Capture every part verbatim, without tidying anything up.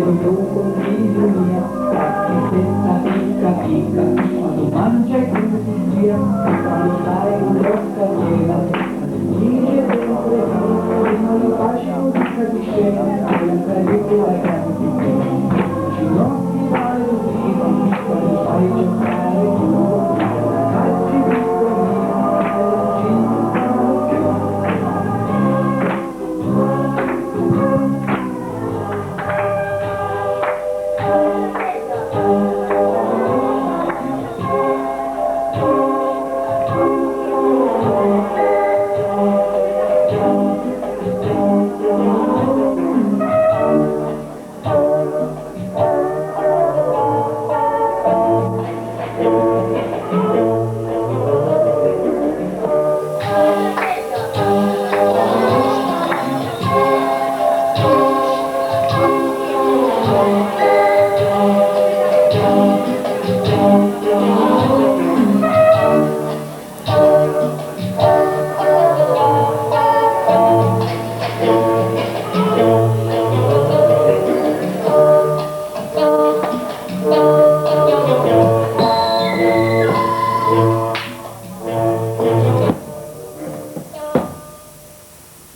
Lu cunsigghiu miu, fatti senza picca picca, quannu mangia e quannu si stira, quannu fai lu tocca tela, quannu dici sempre sì, prima lu fasciu di sta scena, quella sarebbe la grande scena. Ci non si vale lu filu, quannu fai giocare tu, facci tutto mio, e non ci sono più.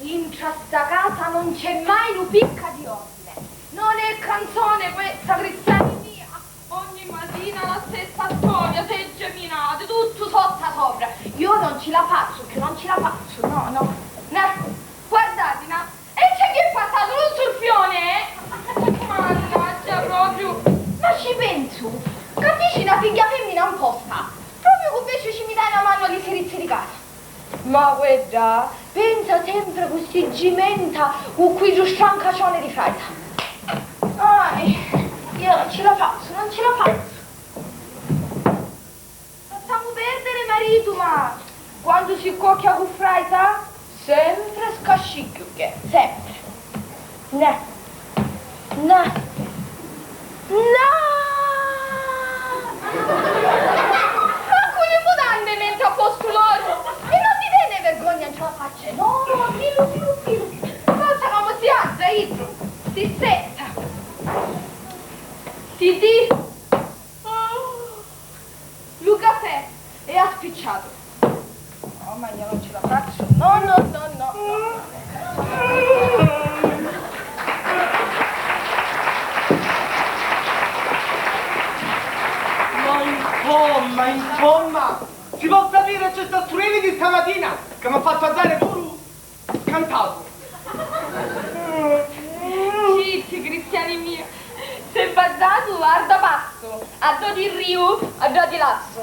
Intra sta casa non c'è mai nu picca di ordine. Non è canzone questa, cristiani mia. Ogni matina la stessa storia, seggi minati, tuttu sotta sopra. Io non ci la faccio più, non ci la faccio, no, no. Na, guardati, na, e c'è chi è passato un surfione, eh? Mannaggia proprio. Ma ci pensu, ca dici na figghia femmina un po' sta, proprio cu veci ci mi dai na mano a li sirizzi di casa. Ma guedda, pensa sempre cu sti gimenta cu quiddu strancacione di fraita. Ah, eh, io non ci la fazzu, non ci la fazzu. Lassamu perdere maritu, ma quandu si cocchia cu fraita, sempre scascigghiu che, sempre. Nè. Na. Na. Ma cu li mutande mentri a postu loru? E non ti vene vergogna in la faccia? No, no, dillu, dillu, dillu. Forza, comu si alza, iddu. Si stezza. Titì. Lu cafè è aspicciatu. No, ma io non ce la faccio. No, no, no, no, no. Ma insomma, insomma, si può sapere c'è sta strulini di stamatina che mi ha fatto alzare puru? Scantatu. Zitti, cristiani mia, s'è bazzatu arda pastu, addò di riu, addò di lazzu.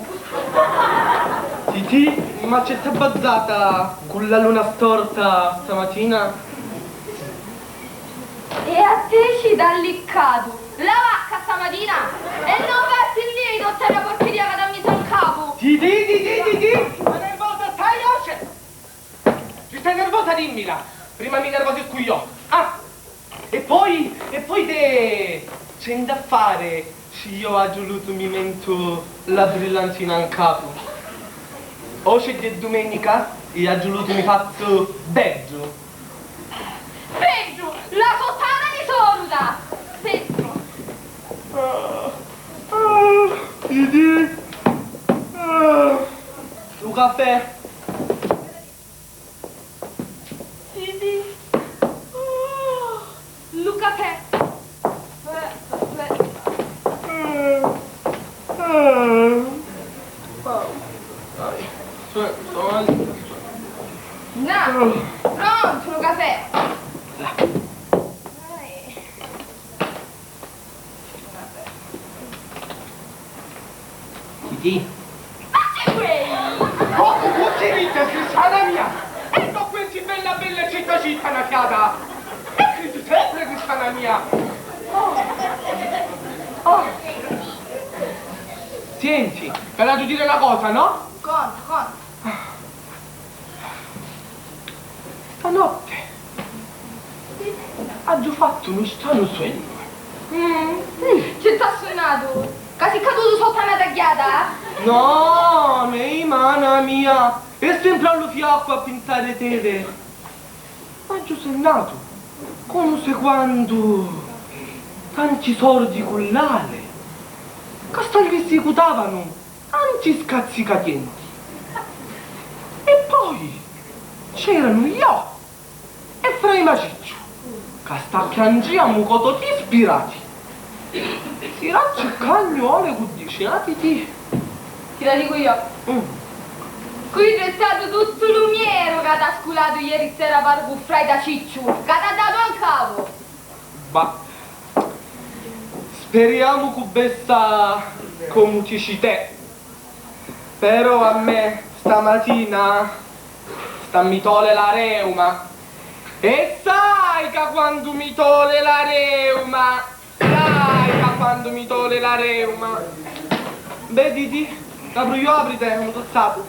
Titì, ma c'è sta bazzata cu la luna storta stamatina? E a te ci t'ha liccatu la vacca stamatina? E non vatti lì a idottari a porcheria ca t'ha misu in capu! Titì, Titì, Titì, ma nervosa stai, oce! Ci stai nervosa, dimmila, prima mi nervosiscu io. Ah! E poi, e poi te c'è da fare, ci io agiu lutu mi mentu la brillantina in capu. Oce è dumenica, io agiu lutu mi fazzu beddu. Beddu, la sottana di soruta! Beddu. Ah, ah, Titì. Ah. Lu cafè. Titì. Oh, lu cafè. Aspetta, aspetta. Na, prontu lu cafè. Titì. Ma chi quei? Comu, cu chi ridi, cristiana mia? E cu quenti bella bella citta citta na fiata! E cridu sempre, cristiana mia! Oh. Oh. Senti, t'aggio da dire na cosa, no? Conta, conta. Stanotte aggio fattu nu stranu suonnu. Mm. Mm. Ci t'ha sunnatu? Ca si cadutu sottu a na tagghiata? No, mei mana mia, è sempre a lu fioccu a pintari tele. Aggio sunnatu comu se quandu tanti sordi cu l'ali, ca sta li sicutavanu tanti scazzicatienti. E poi c'eranu io e Frei Macicciu, ca sta chiangiamu coto dispirati. Si racciccagnu ore cu dici, ah, Titì. Ti la dicu io. Mm. Quiddu è statu tuttu lu mieru ca t'ha sculatu ieri sera paru cu Frei Tacicciu, ca t'ha datu a capu. Bah. Speriamu cu bessa comu ti citè. Però a me stamatina sta mi tole la reuma. E sai ca quandu mi tole la reuma, sai ca quandu mi tole la reuma. Beh, Titì, apru io, aprite, un tozzato.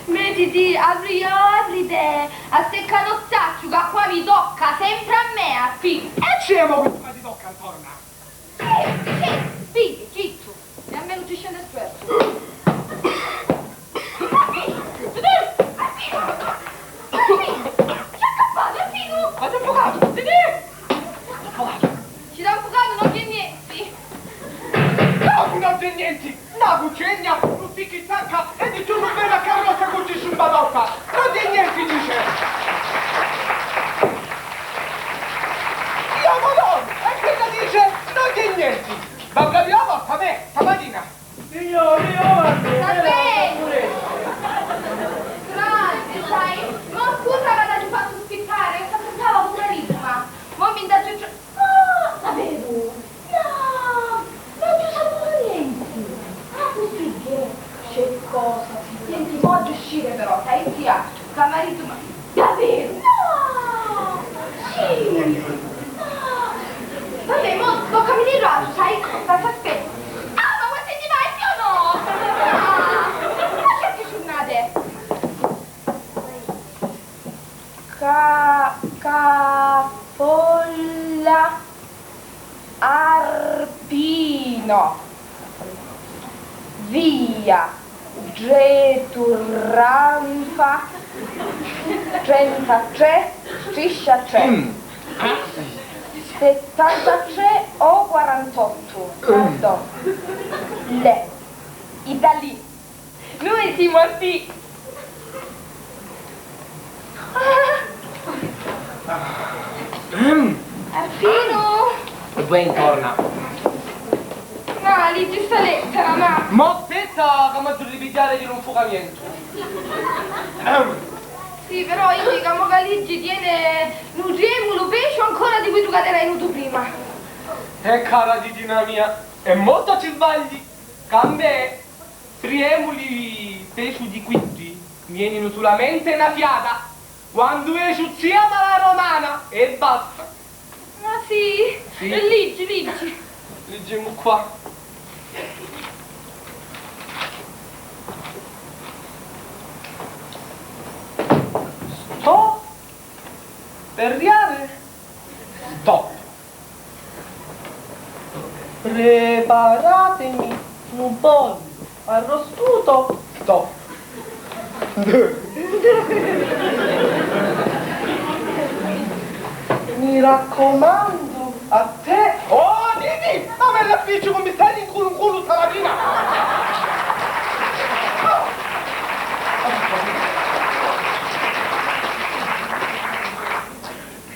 Beh, Titì, apri io, aprite, a secca non sacciu ca qua mi tocca sempre a me, a fi. E c'è mo che qua ti tocca intorno? Sì, sì, sì, zittu, e a me non ci scende scherzo. Titì, Titì, Alfino, Alfino, ci ha accappatu, Alfino! Ma ti ho fugato! Titì! Ci dà un fugato, non c'è niente. Come non c'è niente? Na cucegna, un ticchi tacca e di giorno bella carrozza cu ci sciumbadotta. Non c'è niente, dice. Io madonna, e quella dice, non c'è niente. Ma proprio la morta a me, stamattina. Signori, io mando. Vabbè. Grazie, sai. No, scusa, ma ti faccio aspettare, sta aspettava pure Rita. Mo mi indaggiu. Ah, davveru? No, non ci ho saputo niente. Ah, così che c'è cosa. Senti, mo voglio uscire però, sai, zia? Sta marito, ma davvero? No! Sì! No! Vabbè, mo tocca venire l'altro, sai? Sta, sta, aspetta. Ah, ma vuoi sentire mai o no? Ah! Ma senti, giornate! Ca-, capolla Arpino, via Getù Rampa, trentatré, striscia tre, settantatré o quarantotto, pardon. Le, Italia. Noi siamo a fi-, ah! Ehm. Alfino! E poi intorna. Ma leggi sta lettera, ma. Mo aspetta, ca m'aggio ripigghiari di lu nfucamientu. Ehm. Sì, però io dico, mo ca leggi tiene lu tremulu pesu ancora di quellu ca t'era venutu prima. Eh, cara Titina mia, e mo tu ti sbagli, ca a me tremuli pesu di quiddi mi veninu sulamente na fiata quandu veciu zia ma la romana e basta. Ma sì? Sì. E liggi, liggi. Liggimu qua. Sto per riare. Stop. Preparatemi nu pollu arrostuto. Stop. Mi raccomandu a te. Oh, Titi! Ma bella spicciu, come stai in culo, in culo stamattina?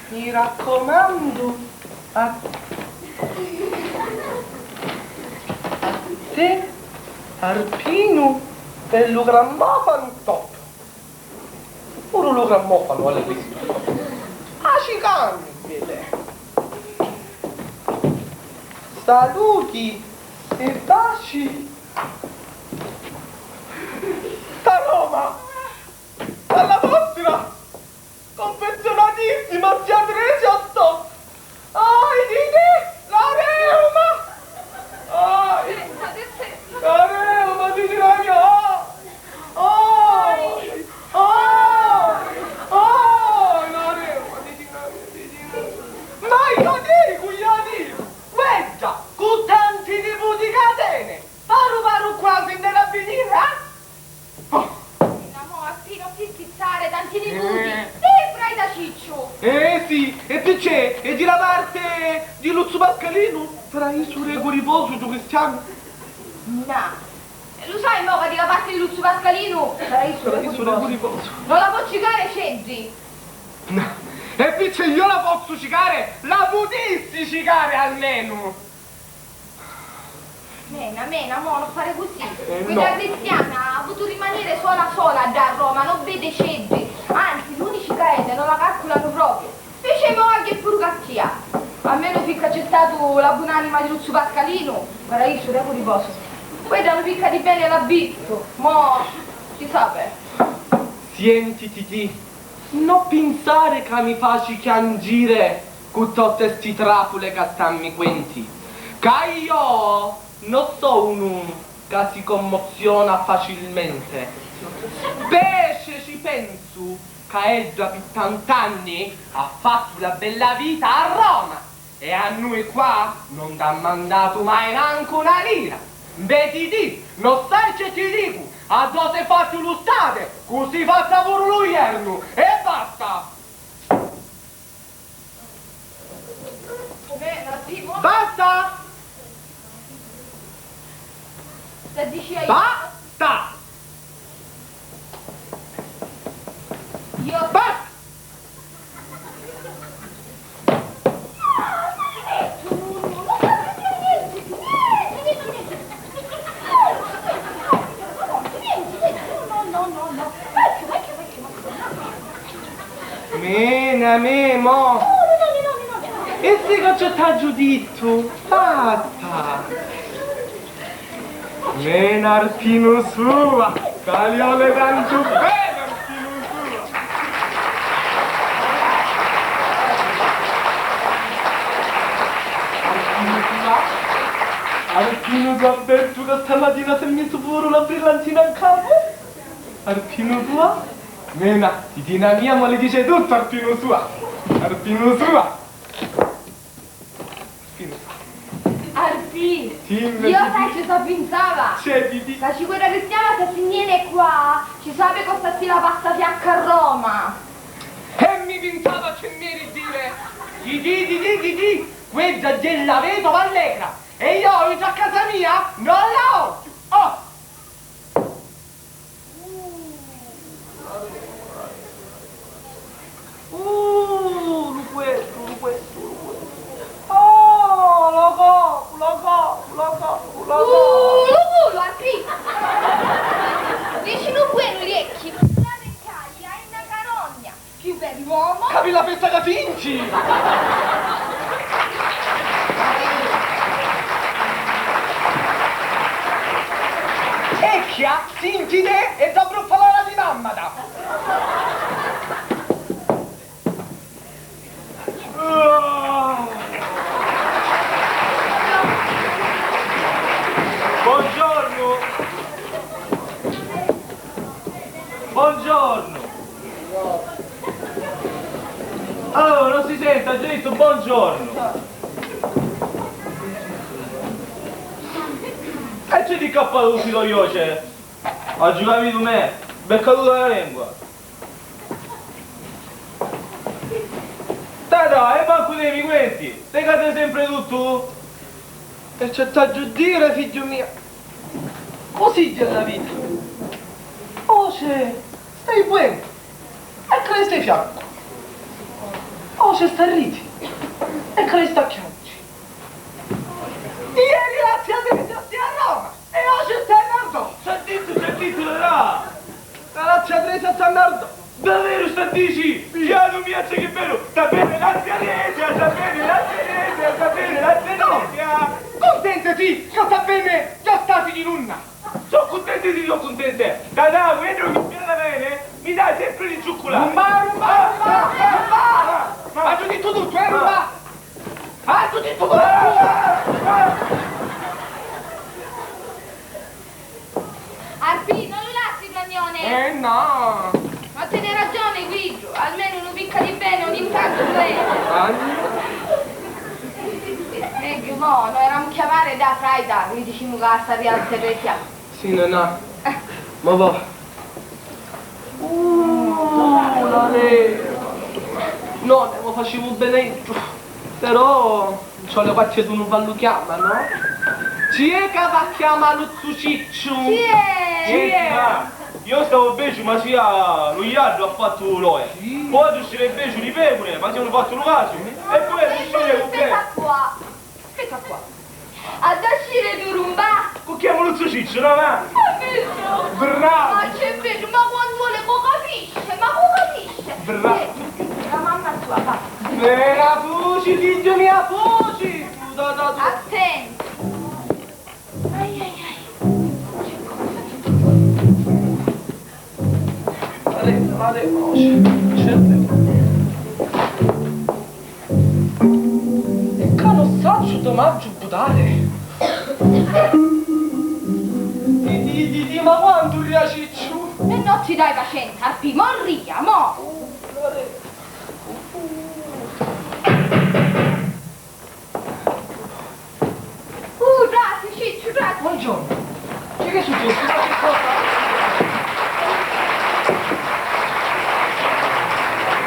Mi raccomandu a te, Arpinu, e lu grammofanu top. Puru lu grammofanu all'acquistu. Ah, ci cambia, invece. Saluti e baci da Roma, dalla vostra confezionatissima zia Tresia Stop. Ai, Titi, la reuma! Ai, la reuma, Titi, la mia! Ai, ai, ai, la reuma, Titi, la mia, Titi, la mia. Ma io dico, io dico, guarda, cu tanti niputi ca tene, paru paru quasi nde la finirà? Namo, a ti non ti schizzare, tanti niputi. Eh. Sì, Freda Cicciu! Eh sì, e piccè? E di la parte di lu zu Pascalinu? Tra i suregu riposu, giu cristianu? Na. E lu sai mo ca di la parte di lu zu Pascalinu? Tra i suregu riposu. Non la può cicare ceddi. Na. E piccè io la pozzu cicare? La putissi cicare almenu! Mena, mena, mo non fare così. Eh, quella no. Cristiana ha avuto rimanere sola sola da Roma, non vede ceddi. Anzi, l'unici caete non la calculano proprio. Invece mo anche pure cattia. Almeno finché c'è stato la buonanima di Luzzu Pascalino, paraíso, reco riposo. Poi da una picca di bene l'ha visto. Mo si sape. Sienti, Titì, non pinsare ca mi faci chiangire cu totte sti trapule ca sta mi cuenti, ca io non so unu ca si commoziona facilmente. Specie ci pensu ca edda pi tant'anni ha fattu la bella vita a Roma e a nui qua non t'ha mandatu mai nancu na lira. Nveci ti, non sai ce ti dicu, addò si fattu lu state, cu si fatta puru lu iernu, e basta! Basta! Te dici io. Basta! Io. Basta! Mena, me, mo. E si ca ci t'aggio dittu, basta. Mena Arpinu sua, ca li vole tantu bene Arpinu sua. Arpinu sua, Arpinu sua, Bertu ca stamatina s'è misu puru la brillantina 'n capu. Arpinu sua? Mena, Titina mia, ma li dice tutto Arpinu sua! Arpinu sua! Arpinu. Arpì, sì, io sai cosa pensava? C'è Titì. Ca ci quella cristiana se si viene qua, ci sape cosa si la passa fiacca a Roma. E mi pensava che mi eri dire, Titì, Titì, Titì, quella della vedova allegra, e io, io a casa mia non la voglio. Oh! Uh, lu cuettu, lu cuettu, lu cuettu. Oh, lo cocu, lo cocu, lo cocu, lo cocu. Uh, lu culu, Arpì! Dici lu buenu, riecchi, ma la vecchiaia è na carogna. Chi bell'uomo! Capi la festa ca finci! Ecchia, sintite e da bruffa l'ora di mammata! Buongiorno! Buongiorno! Oh, non si sente, ha già detto buongiorno! E c'è di cappello uscito io c'è? Oggi capito me? Beccato la lingua! Dai, dai, e mancu te mi cuenti, te cade sempre tuttu? E ce t'aggio dire, figghiu mio, così è la vita. Oce, stai buono, e cresta i fiancu. Oce, sta ridi, e cresta chiangi. Ieri la zia Teresa stia a Roma, e oce stai a Nardò. Sentite, sentite, là! La zia Teresa sta a Nardò. Davvero sta dici? Sì. Chiaro mia, c'è che bello! Sta bene la zia Teresa, sta bene la zia Teresa, sta bene la zia Teresa! Contentati, che sta bene, già stati di luna! Sono contento e ti sono contento! Da da, quando mi piace bene, mi dai sempre di cioccolata! Rumba, rumba, rumba, rumba! Ma tu dici tutto, eh, rumba! Ah, tu dici tutto! Arpì, non lu lassi, Fragnone! Eh, no! Ma tene ragione, Guiggio, almeno una picca di bene ogni tanto serve. Meglio mo, noi eravamo chiamare da Fraita, noi diciamo che sta rialza e retia. Sì, no, no. Ma va. Uh, la leva. No, nè, mo facimu bene iddu. Però ci voli qualchidunu p'allu chiama, no? Chi è ca va a chiama lu zu Cicciu? Chi è? Chi è? Senti, ma io stavo peggio, ma sia lu iaddu ha fattu l'oia. Sì. Poi tu stai peggio di pecure, ma sia lu fattu lu casu. E poi tu stai peggio. Aspetta qua. Aspetta qua. Adda sciri du rumbà! Cu chiamu lu zu Cicciu, no, va? Capito? Bravo! Ma c'è vero, ma quantu voli cu capisce, ma cu capisce? Bravo! Eh, la mamma tua, va. Vera fuci, figghiu mia, fuci! Attenti! Ai, ai, ai. Marè, marè, ma c'è, c'è. E ca non sacciu dove m'aggiu butare. Di, di, di, di, ma quantu ria Cicciu? E non ti dai pazienza, Arpì, mo ria, mo! Uh, trasi, Cicciu, trasi. Buongiorno. Che, che è successo? Ma che cosa?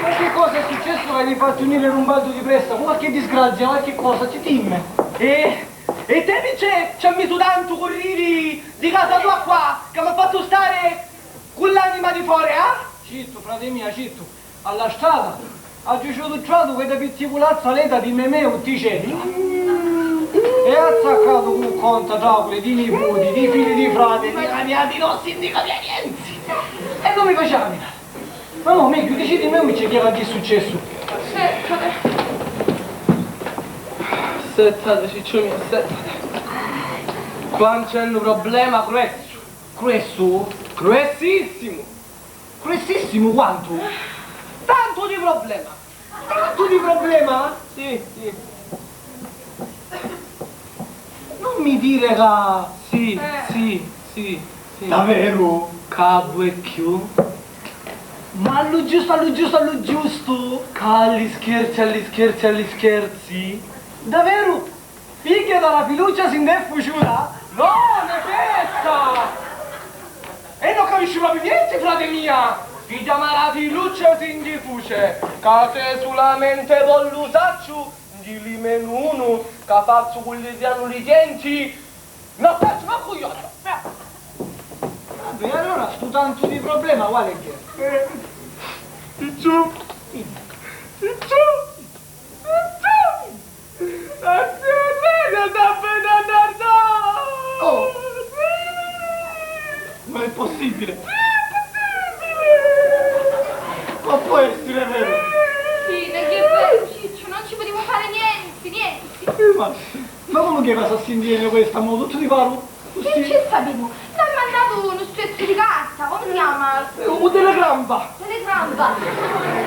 Ma che cosa è successo che hai fatto venire un balzo di pressa? Qualche disgrazia, qualche cosa, ti dimmi. E, e te dice, ci ha messo tanto correre di casa tua qua, che mi ha fatto stare con l'anima di fuori, eh? Cittu, frate mia, cittu. Alla strada aggio ciutu tratu quedda pizziculazza leta di Memè u ticellu. E ha attaccatu cu conta, tracule di nipoti, di figli di frate, di camiati, non si dica niente. E non mi faceva minare. Ma mo, megghiu, dicitimi voi chi era chi è successu. Assettate. Assettate, cicciu mio, assettate. Qua c'è un problema gruesso. Gruesso? Gruessissimu! Gruessissimu quantu? Tantu di problema! Tantu di problema? Sì, sì. Non mi dire ca... Sì, eh, sì, sì, sì. Davveru? Ca vuoi più? Ma allu giustu, allu giustu, allu giustu! Ca alli scherzi, alli scherzi, alli scherzi! Davveru? Pigghia da la filucia si nd'è fuciuta? No, ne pensa! E non capisci proprio niente, frate mia! Pigghia ma la filucia si ndi fuce, ca se sulamente vollu sacciu, ndi li menu unu, ca fazzu cu li sianu li denti, non faccio manco io! Vabbè, allora stu tantu di problema quale è? Eh, Cicciu! Cicciu! Cicciu! La zia Amelia sta venennu a noi! Oh! Ma è possibile? Sì, è possibile! Ma può essere vero? Sì, perché è vero, Ciccio, non ci potevo fare niente, niente. Eh, ma, ma come che va a sentire questa mo? Tutto di paro? Che ci sapemu? M'ha mandatu nu spezzu di carta, come si chiama? Eh, un telegramma! Telegramma!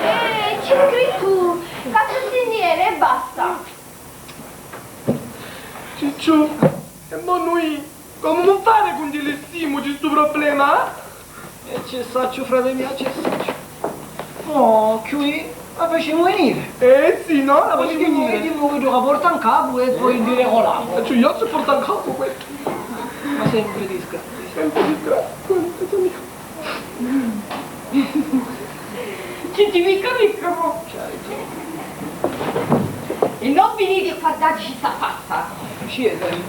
E c'è scrittu ca si stinniene e basta! Cicciu, e mo nui comu mu fari cu ndi li stimu di stu problema? E ci sacciu, frate mio, ci sacciu. Mo, chiui, la facemu venire. Eh sì, no? La facemu venire. Dimmi, dimmi, dimmi, ca porta in capu e poi ndi regolamu. Cioè, io ci porto in capu questo. Ma sempre disgrazie. Sempre disgrazie, quanto mio. Ci ti micca micca mo. E non venite a guardarci sta faccia. Ci è, dai.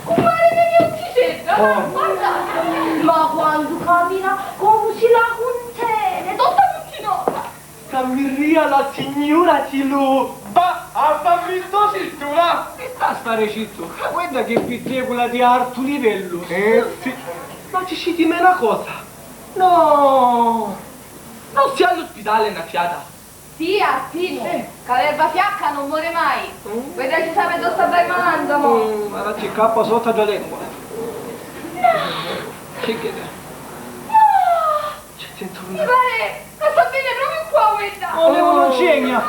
Cumpari mio zitedda, guardate, ma quantu camina, comu si la cuntene, tutta cucinata. Cammirria la signura ti lu... Bah, a fammi sto cintura! E sta stare cittu, ca guarda che pittecula di artu livellu. Eh sì. Ma dicitimi una cosa, no, non si all'ospedale una fiata? Sì, Arpinu, eh, ca l'erba fiacca non muore mai. Mm. Vuoi che ci sape dove sta vai malando, mo? Mm, ma ci cappa sotto la lingua. No! Che che è? No! C'è dentro una... Mi pare che sta bene proprio qua, guarda. Oh, Leononcegna!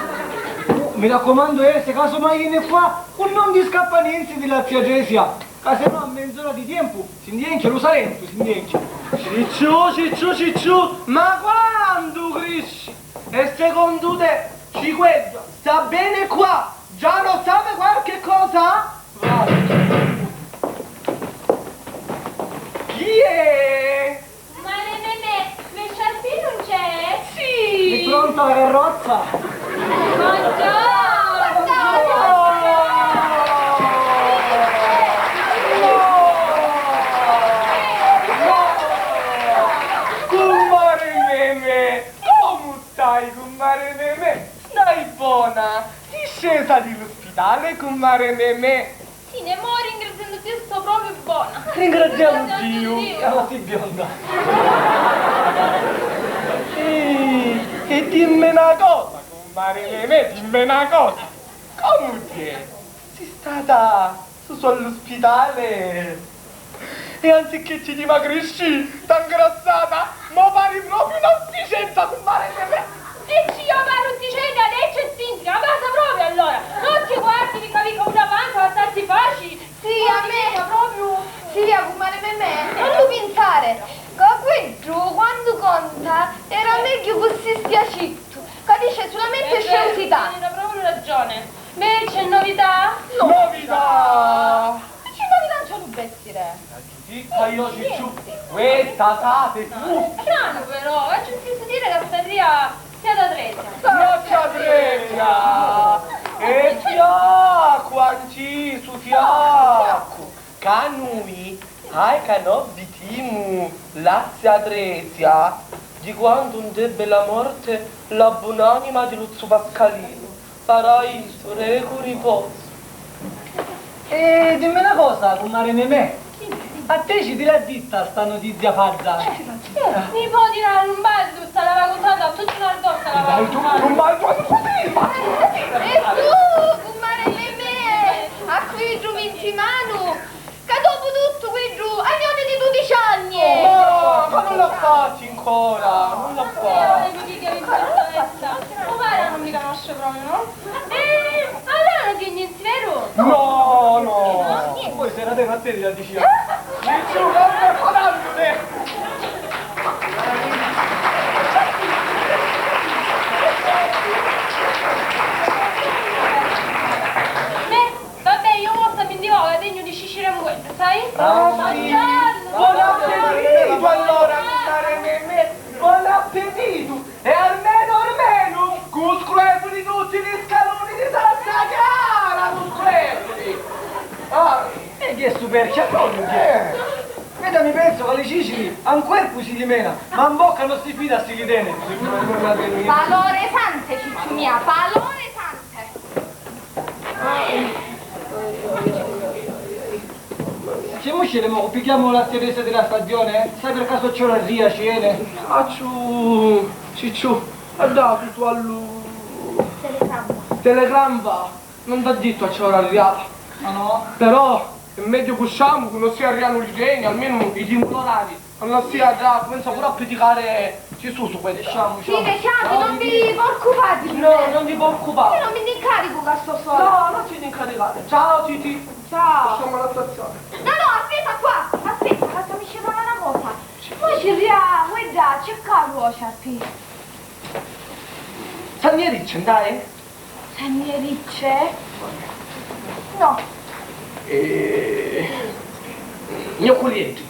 Mi raccomando, eh, se caso mai viene qua, non ti scappa niente della zia Cesia, ca se no a mezz'ora di tempo si indienchia lu Salentu, si indienchia. Cicciu, Cicciu, Cicciu, ma quantu crisci? E secondo te, Ciceddu, sta bene qua? Già non sape qualche cosa? Va. Chi è? Ma le Memè, me Sciarpì non c'è? Sì! È pronta la carrozza? Ma di lu spitali, cummari Memè. Sì, ne mo ringraziannu Diu sto propriu bona. Ringraziamu Diu, ca si bionda. E, e dimmi na cosa, cummari Memè, dimmi na cosa. Comu ti è? Si stata su, su allu spitali? E anzichì ti dimagrisci, t'ha 'ngrassata, mo pari propriu n'osticedda, cummari Memè. E ci io pari osticedda, decia e sintica, ma basta propriu allora, non ti guardi picca picca una panza, ma statti paci. Sì, a me. Propriu. Sì, a cummari Memè, non tu pinsari, ca quiddu quandu conta era megghiu cu si stia cittu, ca dice sulamenti sceusità. Hai proprio ragione. Ma c'è novità? Novità! Ma c'è novità, non c'è un bessire. Zicca io ci ciù, questa sape tuttu. Stranu però, aggio intesu dire ca sta ria sia da tresia. Non c'è tresia! E fiaccu, ancisu, fiaccu! Ca nui, hai ca no vidimu la zia Tresia, di quantu ntebbe la morte la bunanima di lu zu Pascalinu, paraisu, recu riposu. E dimmi na cosa, cummari Memè, a te ci ti l'ha ditta sta notizia fadda? Eh, nipoti, la, non baldu, sta la va cuntannu a tuttu l'Ardo, sta la va cuntannu. Non baldu, non baldu, non baldu. E tu, cummari Memè, a quiddu vintimanu? Ca dopu tuttu quiddu ha gnoti di dudici anni! Ma, ma non l'ha fatti ancora, non l'ha fatti. Eh, vedi che mi fa sta festa. O pari non mi conosce proprio, no? Eh, allora non dici niente, vero? No, no. Poi se la terra a te la diceva. Cicciu, non mi fa tanto, eh. Vabbè, io mo sta mi ndi vau, ca tegnu di sciciri a muedda, sai? Ah, sì. Buon appetito, allora, cummari Memè. Buon appetito. E armenu, armenu, cu screpuli tutti li scaluni di Santa Chiara, cu screpuli. Ah. E chi è stu perchia proprio? Eh. Veda, mi penso ca li ciciri a 'n cuerpu si li mena, ma 'n bocca non si fida si li tene. Palore sante, cicciu mia, palore sante. Ci musciremu, pigghiamu la zia Teresa di la stagione? Sai per caso c'è una ria, ci viene? Facciu, Cicciu, ha dato tu allu telegramma. Telegramma? Non t'ha ditto a c'è ora arrivata. Ah, no? Però è meglio che usciamo, che non si arrivano i treni, almeno i dimmi l'orari. Allora sì, già, comincia pure a criticare Gesù su questo. Diciamo, sì, diciamo. Diciamo, non vi preoccupate. No, non vi preoccupate. Io non mi ne incarico che sto solo. No, non ti ne incaricare. Ciao, Titi. Ciao. Facciamo la stazione. No, no, aspetta qua. Aspetta, fatemi scendere una cosa. Ma ci ria, guarda, c'è qua voce a te. Sanniericce, dai. Sanniericce? No. Eh, gnocculieddi.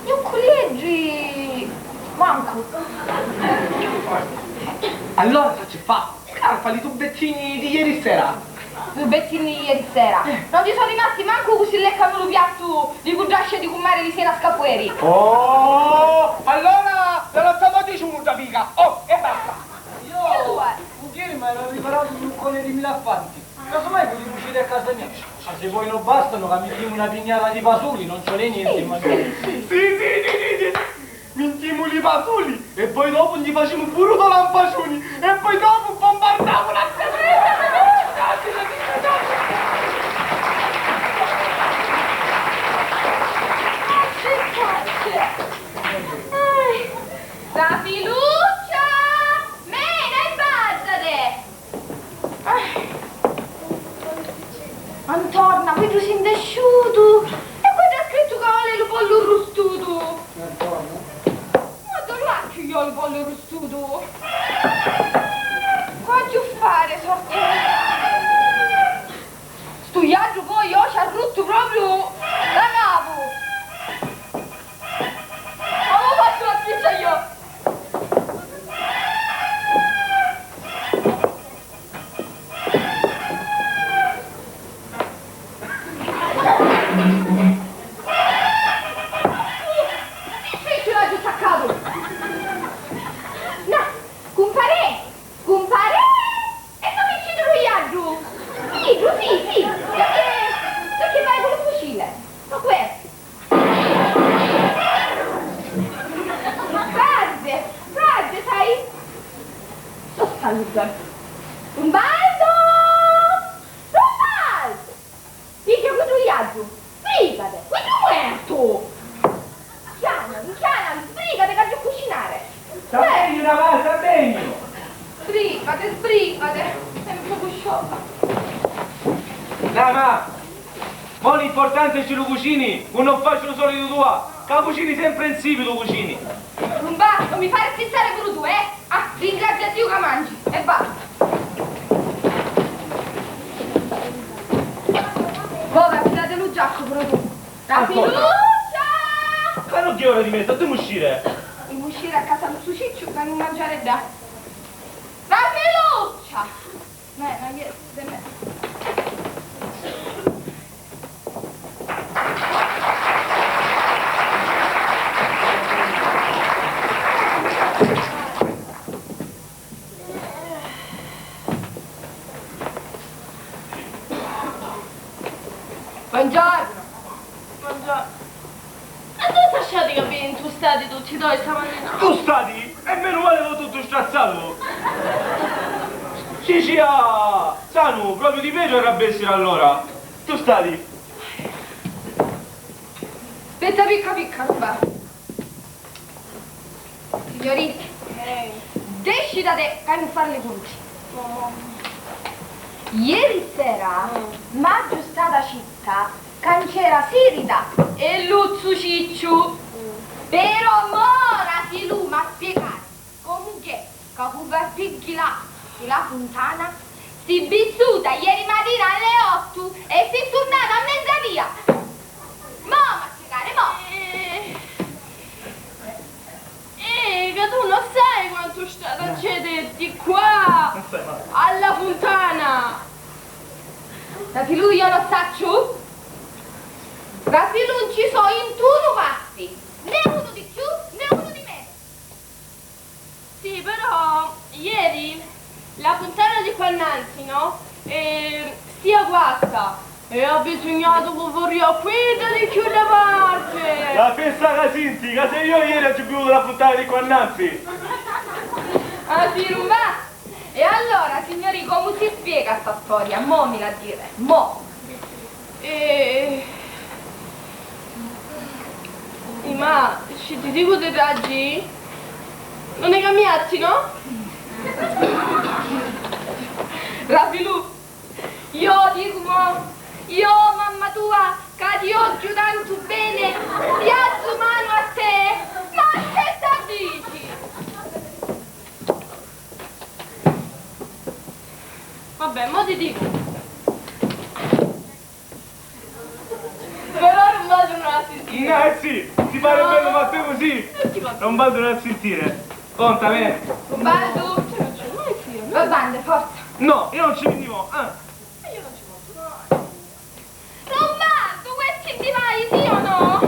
Gnocculieddi? Mancu. Allora sacci fa, scarfa li tubettini di ieri sera. Tubettini di ieri sera? Eh. Non ti sono rimasti mancu così leccano lu piatto di cuddascia di cummare di sera scapueri. Oh, allora la lasciamo a digiunno, amica. Oh, e basta. Io, ieri mi era riparato un luccone di mille affanti. Casomai pudemu ciri a casa mia. Ma se poi non bastano, ca mi dimu una pignata di fasuli, non ci vuole niente, ma... Sì, sì, sì, sì, sì. Mintimu li fasuli e poi dopu nni facimu puru do lampaciuni e poi dopu bombardamu la... Ai, la filuccia! Mena e vattane! Ah. Antorna, quiddu si nd'è sciutu e quiddu ha scrittu ca voli lu pollu rustutu. Ma ddu lu hacciu io lu pollu rustutu? C'agghiu fari? Umbaldo! Umbaldo! Figghiu, cu tu iazzu? Sbrigati! Figghiu muertu! Chianami, chianami, sbrigati ca aggio a cucinari! Sta beni, Namà, sta beni! Sbrigati, sbrigati! Sempri cu scioppa! Namà! Mo l'importanti è ci lu cucini, cu non faci lu solitu tua, ca cucini sempri insipidu cucini! Umbaldo, mi fari stissari puru tu, eh? Ah, ringrazia Diu ca mangi, e va! Ora, tirati lu giaccu puru tu. Rafiluccia! Ma non è ora di mezza, devi uscire! Devi uscire a casa nostru Cicciu, ca non mangiare dà. Rafiluccia! No, no, io, per me. Buongiorno. Buongiorno. E dove stasciati ca vi intustati tutti doi stamattina? Tu stati? E meno male che tutto strazzatu! Cicia! Sanu, proprio di peggio era essere allora! Tu stati? Aspetta, picca, picca, non va. Signorina, eh, desci da te, ca mi fari li cunti. Ieri sera m'aggio stata citta ca nc'era Sirida e Luzzu Cicciu. Però mo Rafilu m'ha spiegatu comu gh'è ca cu Varpigghi là di la Funtana si vissuta ieri matina alle ottu e si turnata a mezzadia. Mo m'ha spiegari, mo! Eh, eh, ca tu non sai quantu stata gente di qua alla Funtana! Rafilu, io lo sacciu! Rafilu, non ci so intunu passi, né uno di più, né uno di meno! Sì, però ieri la Funtana di qua innanzi, no? Eh, stia guasta e ha bisognato cu vorria quidda di chiù da parte. La pensa ca sinti, ca se io ieri aggio bevuto la Funtana di qua innanzi. Ah, sì, non va? E allora, signori, comu si spiega sta storia? Mo mi la dire, mo! Eh, sì, ma si ti dicu di raggi, non è cambiati, no? Rafilu, io dico mo, io mamma tua, ca ti vogghiu tantu bene, ti alzu manu a te, ma che sta dici? Vabbè, mo ti dico. Però non vado a sentire. Eh sì, ti pare bello fatto così? Non vado a sentire. Conta, me. Vado. Va bene, forza. No, io non ci venivo. Eh. Romualdo, vuoi che ti vai, sì o no?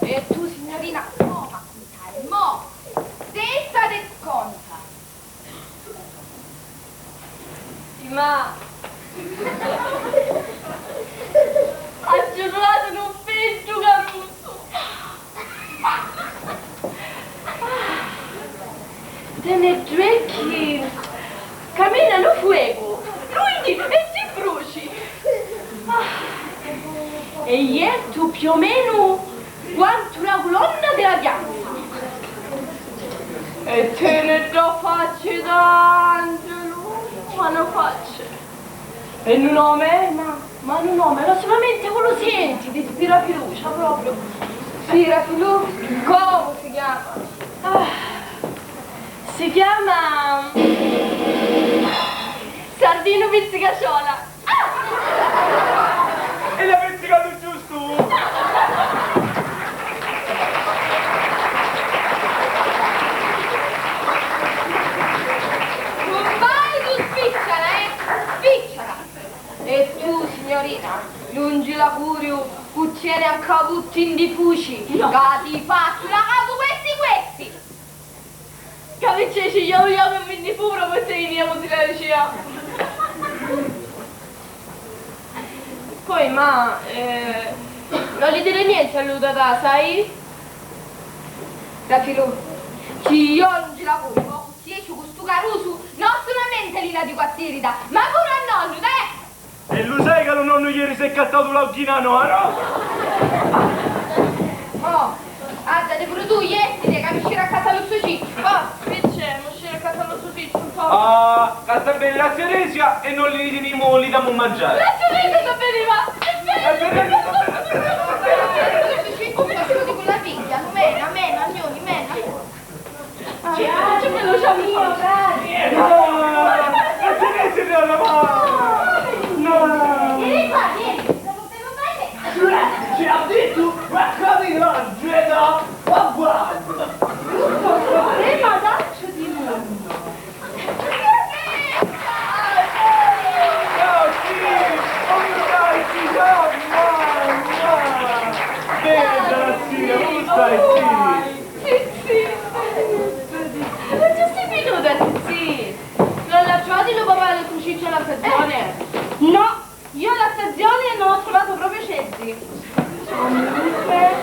E tu, signorina, mo m'ha cuntari, mo! Testa de sconta! Sì, ma aggio trovato un figghiu carusu! Tene due occhi, camina lu fuecu, ruidi e ti bruci. Ah, e jettu più o menu quantu la culonna della piazza. E tene due facci d'angelu, ma una faccia. E un nome, ma, ma un nome, ma solamente cu lu senti, ti ispira fiducia proprio. Sì, Rafilu, comu si chiama? Ah, si chiama Sardinu Pizzicaciola. Ah! E l'ha pizzicatu giustu! Cumpari, tu spicciala, eh! Spicciala! E tu, signorina, lungi l'auguriu cu tieni a cavutti in di fuci, ca ti fazzu la capu questi questi! Ca mi ceci, io, io mi, mi puru, mi sei via, mo ti la dicia. Poi, ma, eh, non gli dire niente a lui, papà, sai? Rafilu, Chi io nun ci la voglio, mo cu si esci cu stu carusu, non solamente li la dico a tirida, ma puru a nonnu, deh! E lu sai ca lu nonnu ieri s'è accattatu l'aughina nova, no? Mo, addati puru tu, jettiti, ca mi sciri a casa lu zio Cicciu, forza! Chi c'è? Mo sciri a casa lu zio Cicciu, forza! Ah, ca sta beni la zia Teresia e noi li tenimu, li damu a mangiari. La zia Teresia sta beni, va! È veri! La zia Teresia sta beni, sta beni, sta beni, sta beni! Lu zio Cicciu, lu zio Cicciu cu la figghia, lu mena, mena, gnuni, mena! Ah, che bello, ciao mio, grazie. No! Non si vede, no, no! No! Vieni qua, vieni, cosa potevo fare? Ci ha detto qualcosa di oggi, no? Ma guarda! Giusto, problema d'accio di mondo. Ciao, sì! Come stai, sì? Ciao, mua, mua. Bella, zia, come stai, sì? Sì, sì, benissimo. Non ci sei venuta, sì, sì. Non l'ha trovato il papà e il crucifitto alla stazione? No, io alla stazione non ho trovato proprio Ceddi. Comunque,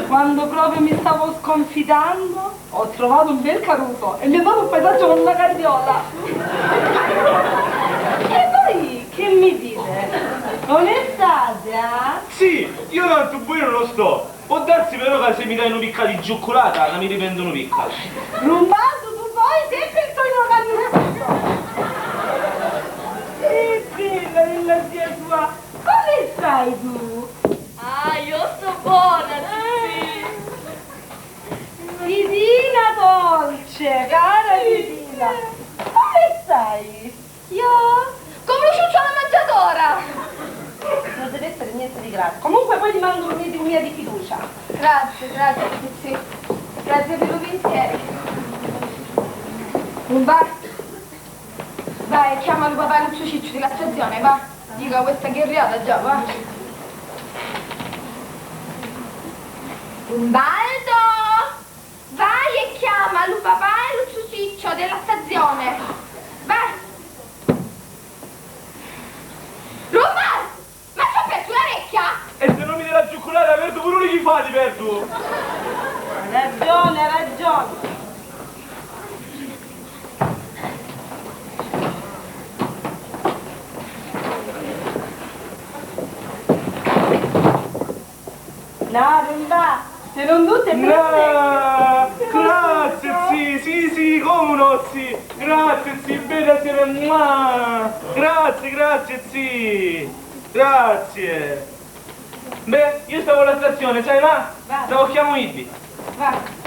quando proprio mi stavo sconfidando, ho trovato un bel caruso e mi ha dato un paesaggio con una carriola. E voi che mi dite? Come state, ah? Sì, io tantu buono non sto. Può darsi però ca si mi dai nu picca di ciucculata, ca mi ripentu nu picca. Rumbaldu, tu poi sempre il Tonino Cannucciuto. Che bella, bella zia tua. Come stai tu? Ah, io sto buona, sì. Titina dolce, cara Titina. Come stai? Io? Come un ciucciu alla mangiatora! Non deve essere niente di grave. Comunque poi ti mando un medico mia di fiducia. Grazie, grazie, sì, sì. Grazie per i pensieri. Va, vai, chiama lu papà e lu zio Cicciu di la stazione, va. Dica questa che è arrivata già, va. Umbaldo! Vai e chiama lu papà e lu zio Cicciu della stazione. Vai! Rumba! Ma ci ho perso una recchia! E se non mi dai la ciucculata, perdu puru li chifati, perdu! Ha ragione, ha ragione. No, non va. Se non tu te prende. No, grazie, sì, sì, sì, come no, sì. Grazie, sì, bella sera. Mua. Grazie, grazie, sì. Grazie. Beh, io stavo alla stazione, sai, ma va. Stavo a chiamare Ibbi. Va.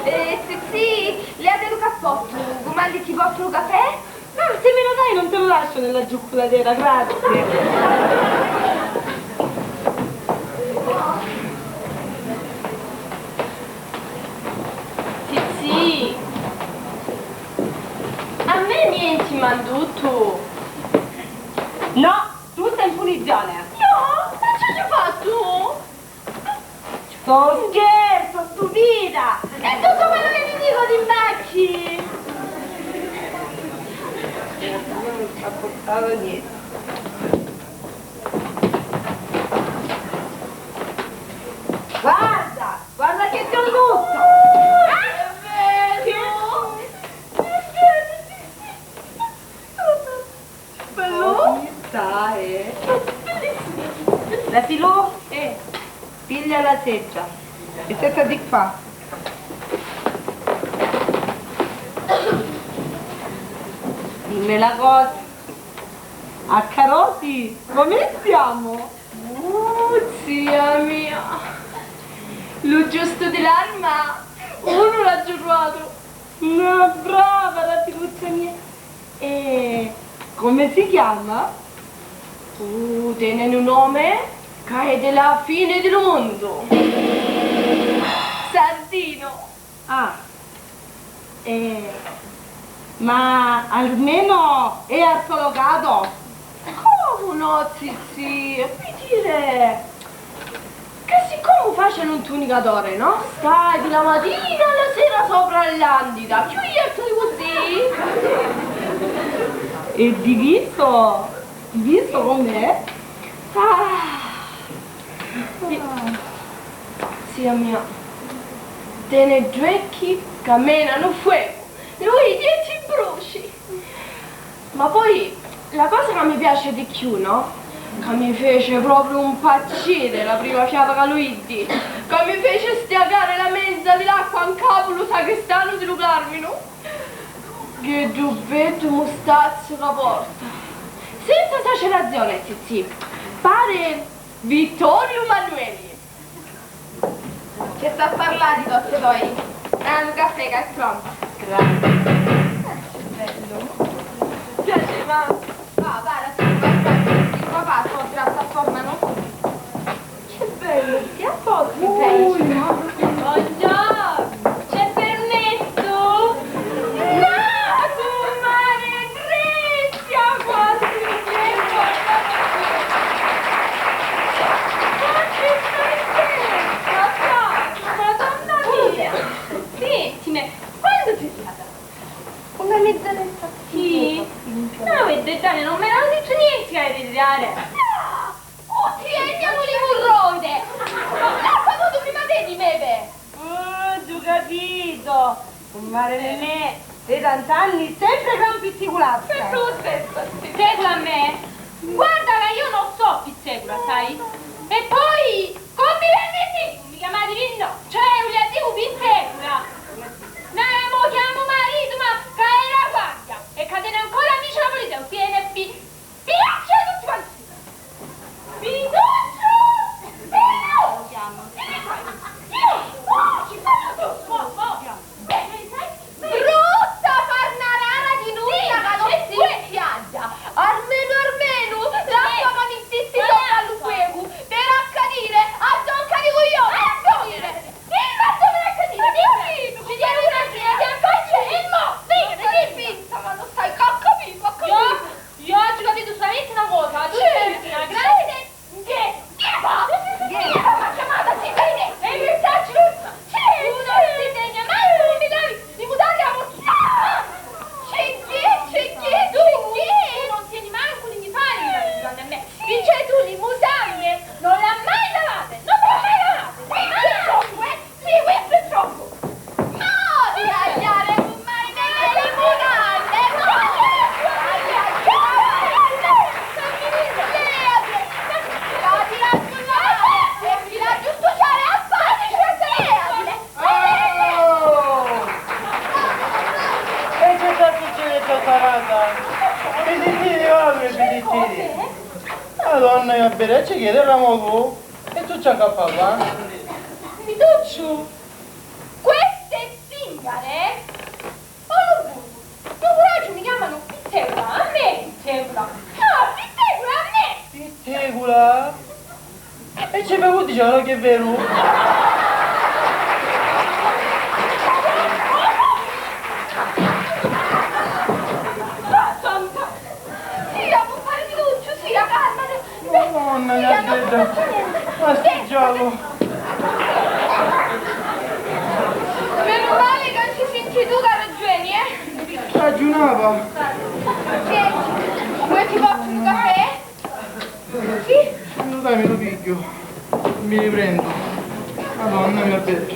Eh, sì, sì, leati lu cappottu, vumanni ti portu lu cafè? No, se me lo dai non te lo lascio nella giucculatera, grazie. Sì, sì. A me nienti m'han duttu. No, tu stai in punizione. No, non ci ho fatto. Sto scherzo, stupida! E tu come lo vedi, dico, ti imbacchi? Non ci ha portato niente. Guarda, guarda che ti ho tutto! Ah, è vero! È vero, sì, sì. Bello? Come stai? Bellissimo. La Filò? Eh. Piglia la seggia e setta di qua. Dimmi la cosa. A Carosi, come stiamo? Uh, zia mia, lu giustu di l'arma, unu l'ha giurratu. Una brava, la fiducia mia. E come si chiama? Uh, tene nu nome ca è della fine di lu mundu. Sardino. Ah, eh, ma almeno è assologato? Comu no, zì, zì, vuoi dire che siccome facenu un tunicatore, no? Stai di la matina alla sera sopra all'andita, più iatri così? E diviso? Diviso com'è? Ah. Zia mia, tene due occhi ca menanu fuocu, lui dieci bruci. Ma poi la cosa ca mi piace di chiù, no? Ca mi fece proprio impazzire la prima fiata ca lu iddi, ca mi fece stiacare la menza di l'acqua 'n capu lu sagristanu di lu Carminu. Che ddu beddu mustazzu ca porta! Senza esagerazione, Zizzì, pare Vittorio Emanuele! Ci sta a parlare di tutti voi. Ah, lu caffè ca è prontu. Grazie. Ah, che bellu. Piace, ma... Va, va, la tua guarda, il papà sto a forma, no? Che bellu, che apposta. Ui, ma... Buongiorno, c'è permesso? No, cummare Crezia, quasi niente. Ma che saggezza, Madonna mia. Sentime, quando sei arrivata? Una mezz'oretta. Sì? No, vedi, Gianni, non mi era detto niente che hai da tirare. No! Tutti e gna muli murrode! L'ha saputu prima te di me, ve! Ah, giù capito! Cummare Nenè, te tant'anni sempre gran pitticulazza! Sempre lo stesso, sì. Pizzecula a me? Guarda che io non so pizzecula, sai? E poi, come mi permettete? Mi chiamate di no, cioè, voglio dire, pizzecula! No, mo chiamo marito, ma che era guardia! E che tene ancora amici la polizia, qui è N F P. Pigliacci tutti quanti! Pinucciu! Pinucciu! Pinucciu! Pinucciu! Pinucciu! Brutta farnarara di nunna ca non si spiaggia! Armenu armenu l'acqua ca mittissi sottu a lu fuocu per accadire a zocca di cuglioni! Accadire! Dimmi a dove l'hai capito, dimmi! Ci tieni una figlia che ancora c'è, e mo, vedi, dimmi! Finta, ma non sai che ho capito, ho capito! Io, io oggi ho capito solamente una cosa, tu sei una grande... Che? Che fa? Che fa? Ma chiamata, si vede! E mi sta giusto! Sì, tu non si degna mai, tu non mi lavi i mutande a morte! C'è chi? C'è chi? C'è chi? Tu non tieni manco li mutande a me! Dice tu, li mutande non l'ha mai lavate! Non l'ha mai lavate! Questo è troppo, eh! Sì, questo è troppo! Mo ti tagghiare, cummari, me limonate! Mo ti tagghiare! Leati! Ca ti tagghiu la mano e ti tagghiu stuciare a facci! Leati! Oh! E che sta succedendo sta casa? Pidittini, ora pidittini! Madonna mia, bella, ci chiede Ramonu? E tu c'ha capà, va? Vitucciu, queste zingare? Oh, lu puru, lu curaggiu mi chiamanu pizzecula, a me pizzecula! Ah, pizzecula, a me! Pizzecula? E ci bevuti già, no? Che è vero? Sia, cumpari Pinucciu, sia, calmati. Madonna mia, bedda. Ma sti giallo. Menu mali ca ci senti tu ca raggiuni, eh? Raggiunava. Senti, vuoi ti porto un caffè? Sì? Aiutami, lo piggio. Mi riprendo. Madonna mia, bedda.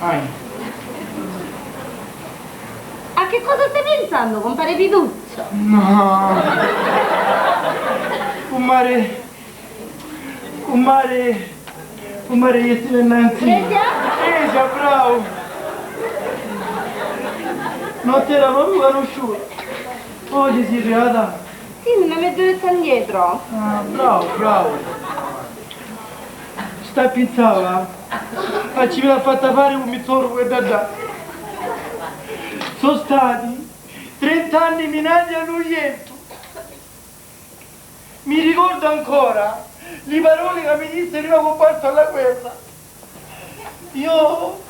Ai. A che cosa stai pensando, compare Piduccio? No. Cummari, cummari, cummari, io ti innanzi. Cresia? Cresia, bravo. Non ti era proprio conosciuto. Oggi si è arrivata. Sì, una mezz'oretta indietro. Ah, bravo, bravo. Sta pizzava? Ma ci l'ha fatta fare un mizzoro che da da. Sono stati trenta anni minaglia a Nuientu. Mi ricordo ancora li paroli che mi disse prima che ho parto alla guerra. Io,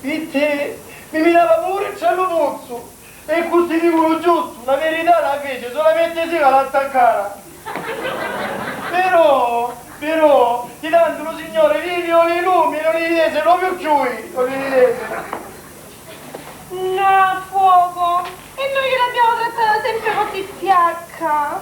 pi te, mi minava pure tra lu pozzu, e cu ti dicu lu giustu, la verità la fece solamente sì ca l'attaccara. Però, però, di tantu lu Signore vivi o li lumi, non li videse proprio cchiui, non li videse. No, fuoco! E noi che l'abbiamo trattata sempre così fiacca!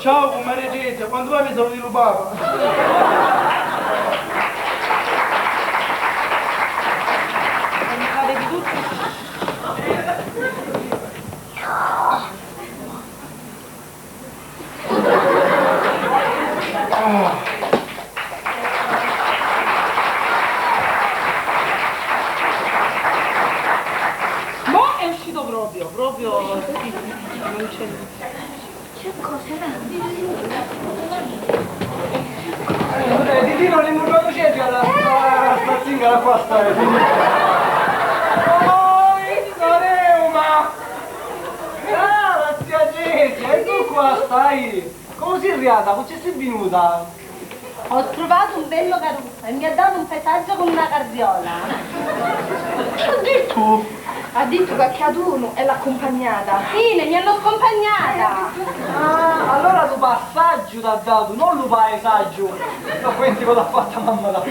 Ciao, cummari Tresia, quantu va mi saluti lu papa? Mo è uscito proprio, proprio, sì, non c'è. Che cosa, Nanni? Eh, Titino, l'incuntraducenti alla, alla spazzingara qua stai. Oi, Reuma! Cara zia Cecia, e tu qua stai? Comu si riata? Cu ci si vinuta? Ho trovato un bello caruso e mi ha dato un paesaggio con una carriola. Chi ha dittu? Ha dittu ca c'è chiatu unu e l'ha accumpagnata. Fine, mi hanno accompagnata. Ah, allora lu passaggiu t'ha datu, non lu paesaggiu. Ma questi cosa ha fatto mamma da...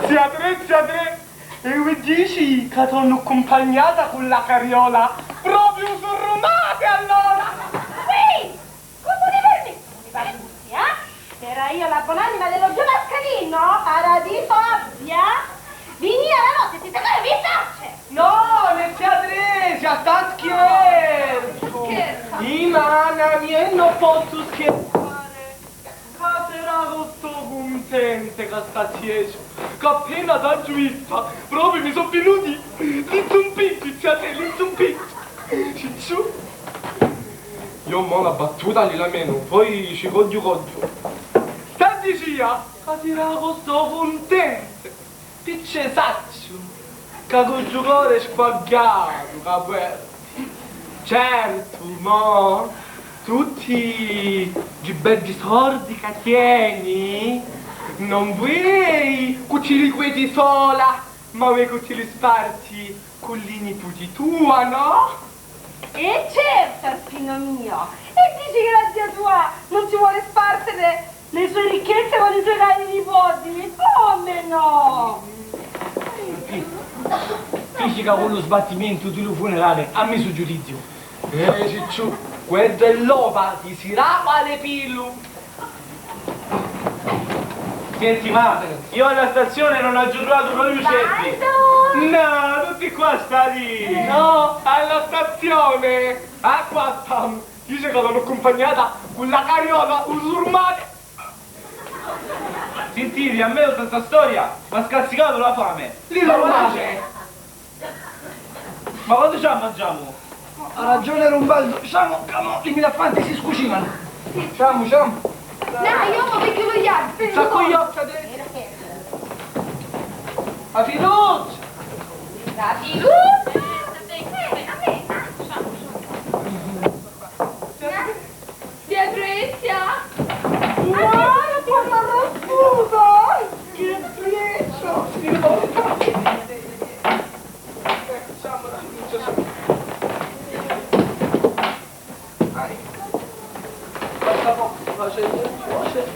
Zia Tre, zia Tre, e vi dici ca t'hanno accumpagnata con la carriola? Proprio surrumate allora! Qui! Comu ti permetti di fare così, eh? Era io la buonanima dello zio Pascalino, paradiso abbia, vinia la notte ti toccava mi facce! No, le zia Tresia, sta scherzo! Scherza! I manami e non posso scherzare! Ca sarà che sto contente ca sta zia Ca appena t'aggio vista, proprio mi so' vinuti li zumpiddi, zia Tre, li zumpiddi. Cicciu. Io mo na battuta li la menu, poi ci cogghiu cogghiu. Sta zia ca si raco sto cuntente, picce sacciu ca cu stu core squagghiatu ca puerti. Certu, mo, tutti ddi beddi sordi ca tieni, non vuei cu ti li cueti sola, ma vuei cu ti li sparti cu li niputi tua, no? E certo, Arpino mio, e dici che la zia tua non si vuole spartere le sue ricchezze con i suoi cari nipoti? Come no? Dici ca cu lu sbattimentu di lu funerale ha misu giudiziu. Eh, Cicciu, queddu è l'ova chi si rapa le pillu. Senti, ma io alla stazione non aggio truvatu proprio ceppi. No, tutti qua stati. No, alla stazione. Ah, qua stamu. Dice ca l'hanno accumpagnata cu la carriola, u surmate. Sintiti, a me tutta sta storia m'ha scazzicatu la fame. Li lo mace! Ma quannu ci a mangiamu? Ha ragione Rumbaldo, diciamo ca mo li milaffanti si scucinano. Ciamu, ciamu. Dai, io mo pigghiu lu iarpu. Sta cu iocca de... La fiducia! La fiducia! Eh, a me, ah, ciamu, ciamu. Zia Trezia! Wow, che bella rasputa! Che freccia! Signora! Dai. Basta poco, facendo, facendo.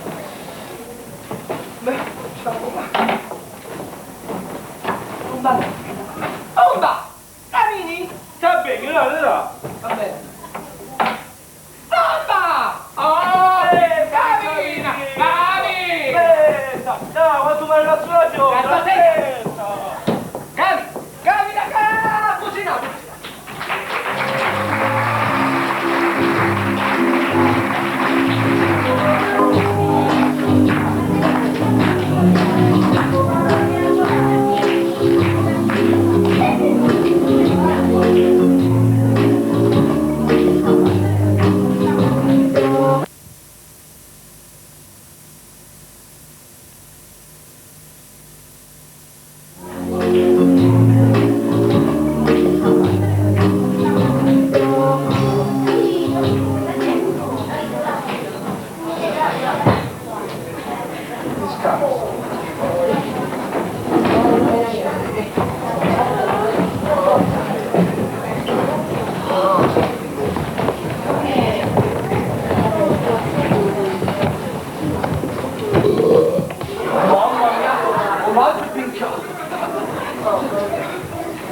Beh, ciao. Onda! Onda! Carini? Sta bene, no, no, no. Va bene. Bomba! Oh! Ferma, Gavina! Gavina! Ferma! No, quantu mi arriva sulla pioggia! Ferma! Gavi! Gavina, ca-, cucina! Cucina!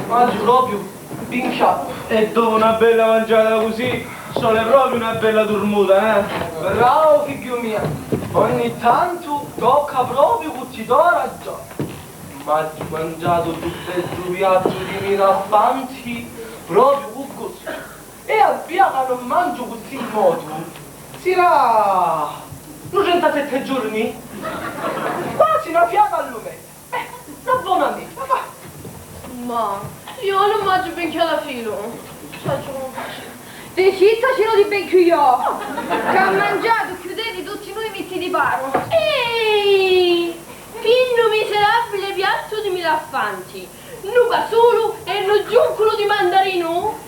Mangiu propriu pi 'nchiatu. E dopu na bella mangiata cusì, ci voli propriu na bella durmuta, eh? Bravu, figghiu mia. Ogni tantu tocca propriu cu ti do ragioni. M'agghiu mangiatu ddu beddu piattu di milaffanti propriu cu gustu. E a via ca non mangiu cu sti modu, si ra nu trentasette giorni? Quasi na fiata a lu mese. Eh, na bona meta, va. Ma io non mangio benché alla fine. Saccio come faccio. Te citta ci lo di ben chiù io. Che ha mangiato, chiudete tutti noi, metti di paro. Ehi! Pinnu miserabile piattu di milaffanti, nu casulu e nu giunculu di mandarinu?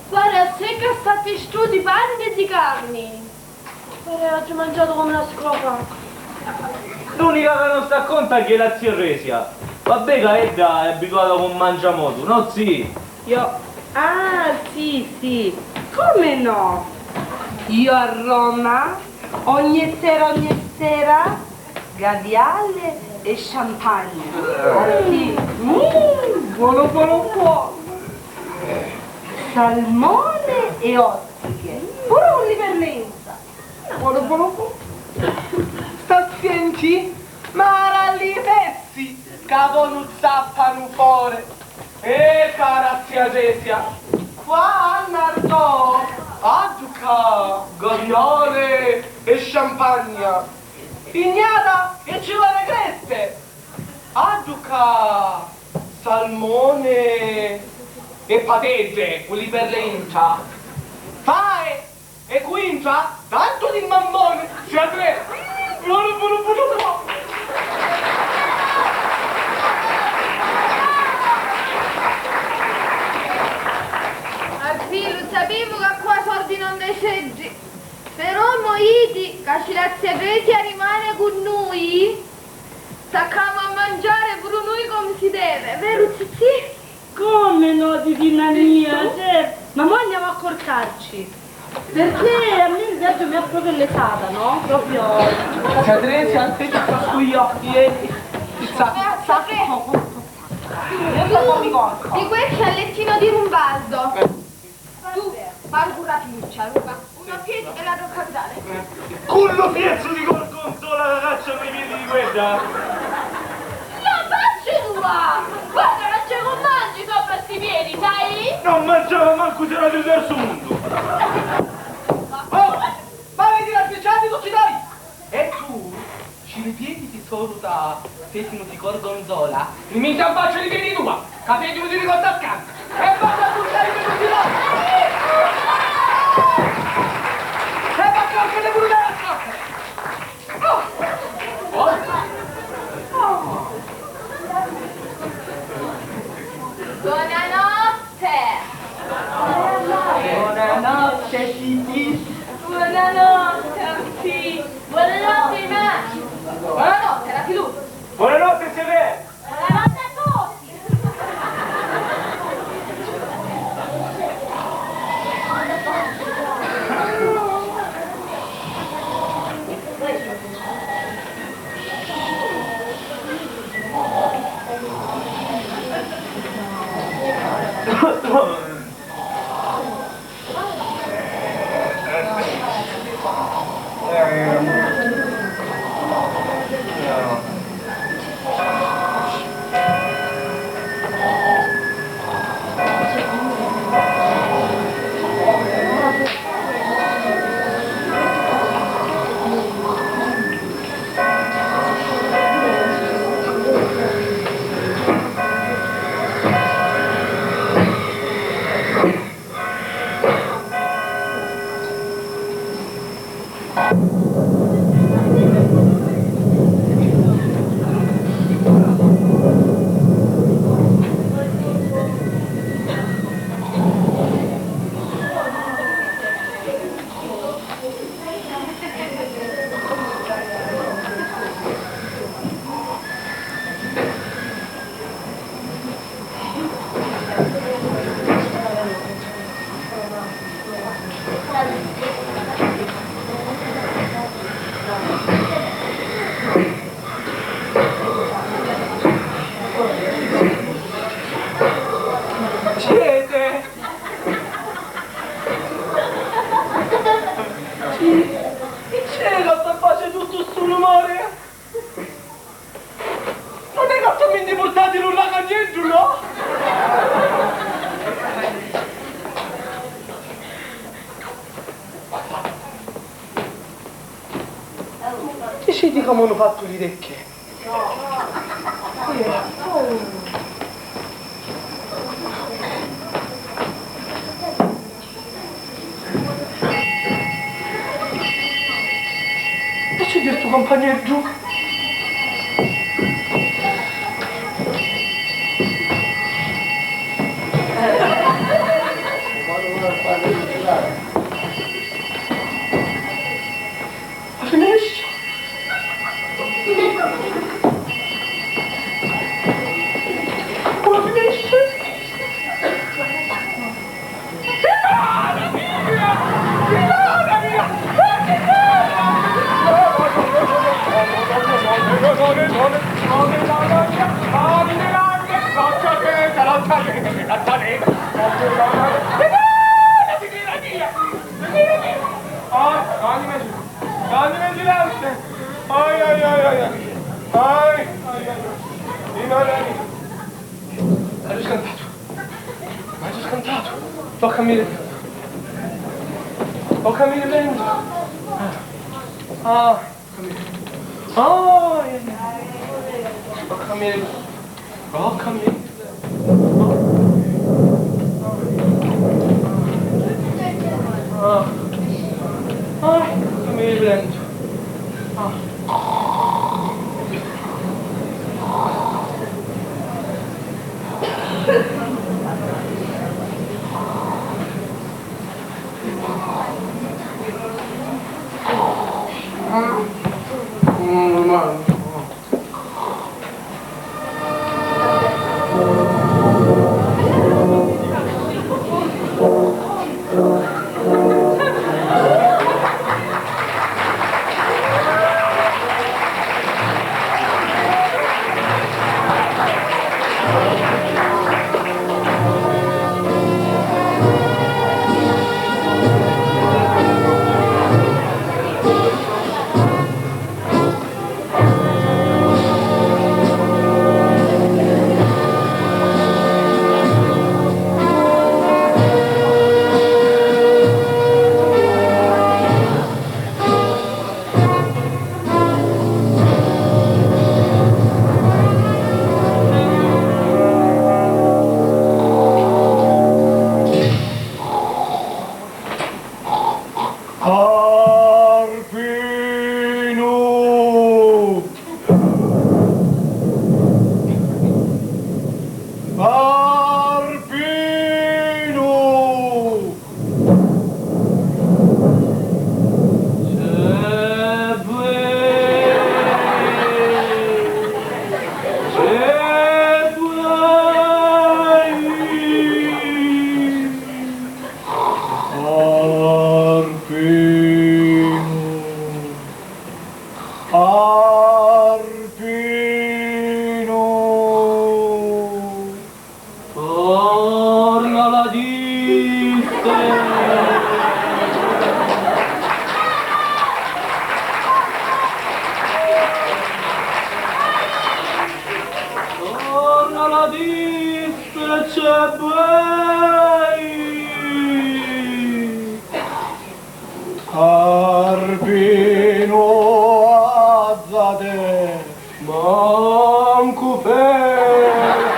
Guarda, secca sta testù di panni e di carni. Pare aggio mangiato come na scrofa. L'unica ca non sta conta è che la zia Resia. Vabbè ca edda è abituata con mangiamotu, no zì? Io, ah, sì, sì, come no? Io a Roma ogni sera, ogni sera, caviale e champagne. Ah, sì. Mm, buono, buono, buono. Salmone e ostriche, pure un liperlenza. Buono, buono, buono. Sta a senti, mara li pezzi, ca po nu zappanu fore. E cara zia Cesia, qua a Nardò, addù ca, gaviale e sciampagna, pignata e civare creste, addù ca, salmone e patedde, cu li perle intra. Fae! E cu intra tantu di mammone, si a tre, buono, buono, buono, buono. Ah, sì, lu sapivu ca qua sordi non deceddi. Però mo iti ca ci la zia Gresia rimane cu nui, staccamu a mangiare puru nui comu si deve, veru, zitì? Come no, titina mia, certo. Ma mo andiamo a corcarci. Perché a me il viaggio mi ha proprio lesata, no? Proprio. Zia Tresia, senti sta scugliotti, eh. Sa, sa, io sto con mi corpo. Di quel sciallettino di Rumbaldo. Tu, paru cu rapinuccia, ruba. Uno a piedi e l'altro a capitale. Cu lu piezzu di gorgonzola ca caccianu i piedi di quedda! La facci tua! Guarda ca c'è cu mangi sopra sti piedi, sai? Non mangiava mancu si era del terzo mondo! Oh! Ma vedi la speciale tutti noi! E tu? Ci li piedi ti soru ta petinu ti gorgonzola, li minchia in faccia li piedi tua, ca petinu ti ricorda scantu, e vatti a buttari i piedi di là! E va a corcere pure te la scotta! Oh! Oh! Buonanotte! Buonanotte, Titi! Buonanotte, Orsi! Buonanotte, Immagini! Buonanotte, la Filù! Buonanotte, Sevè! Buonanotte a tutti! Vidi comu unu fattu li decche. E ci dirtu, campanieddu? Ma finisci? Ma finisci? Ah, anima, anima, ai, ai, ai, ai, ai, ai, ai, ai, ai. M'haju scantatu, m'haju scantatu, tocca a mia, tocca a mia, ah, ah, tocca a mia, ah, ai, ai, ai, tocca a mia, tocca a mia. Ah, ah, mi riprendo. Ah. Arpinu! Arpinu! C'è vuoi? C'è vuoi? Arpinu, Arpinu, torna la disse. Torna la disse, c'è buoi. Arpinu, azzate! Mancu festa!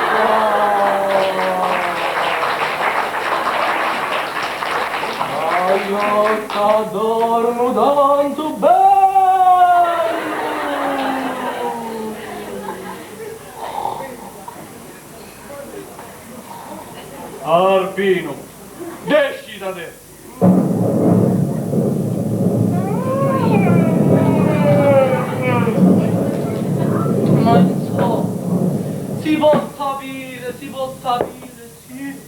Aio, sta dormu tantu bellu! Arpinu, desci da te! Ma insomma, si può sapere, si può sapere, sì.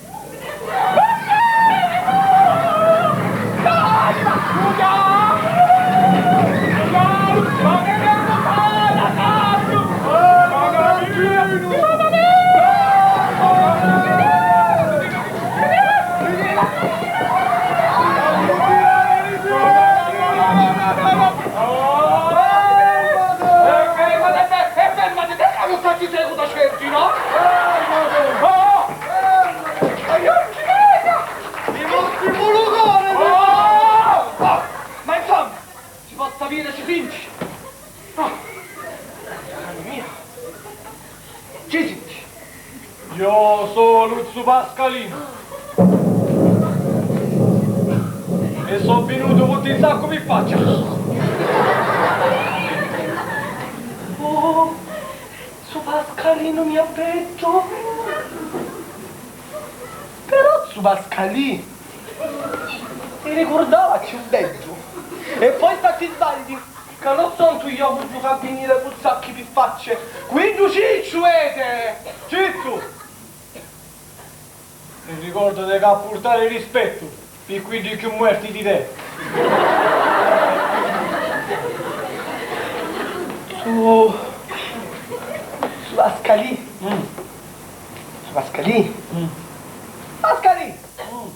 Zu Pascalinu. E so' vinutu cu ti saccu pi faccia. Oh, zu Pascalinu mia beddu. Però zu Pascalì, ti ricurdava cchiù beddu. E poi sta ti sbagli, ca non sontu io cu zu ca vinire cu sacchi pi facce. Quiddu Cicciu ete! Cicciu! E ricordati ca a purtari rispettu pi quiddi cchiù muerti di te. Su, su Pascalì. Mm. Su Pascalì. Mm. Pascalì! Mm.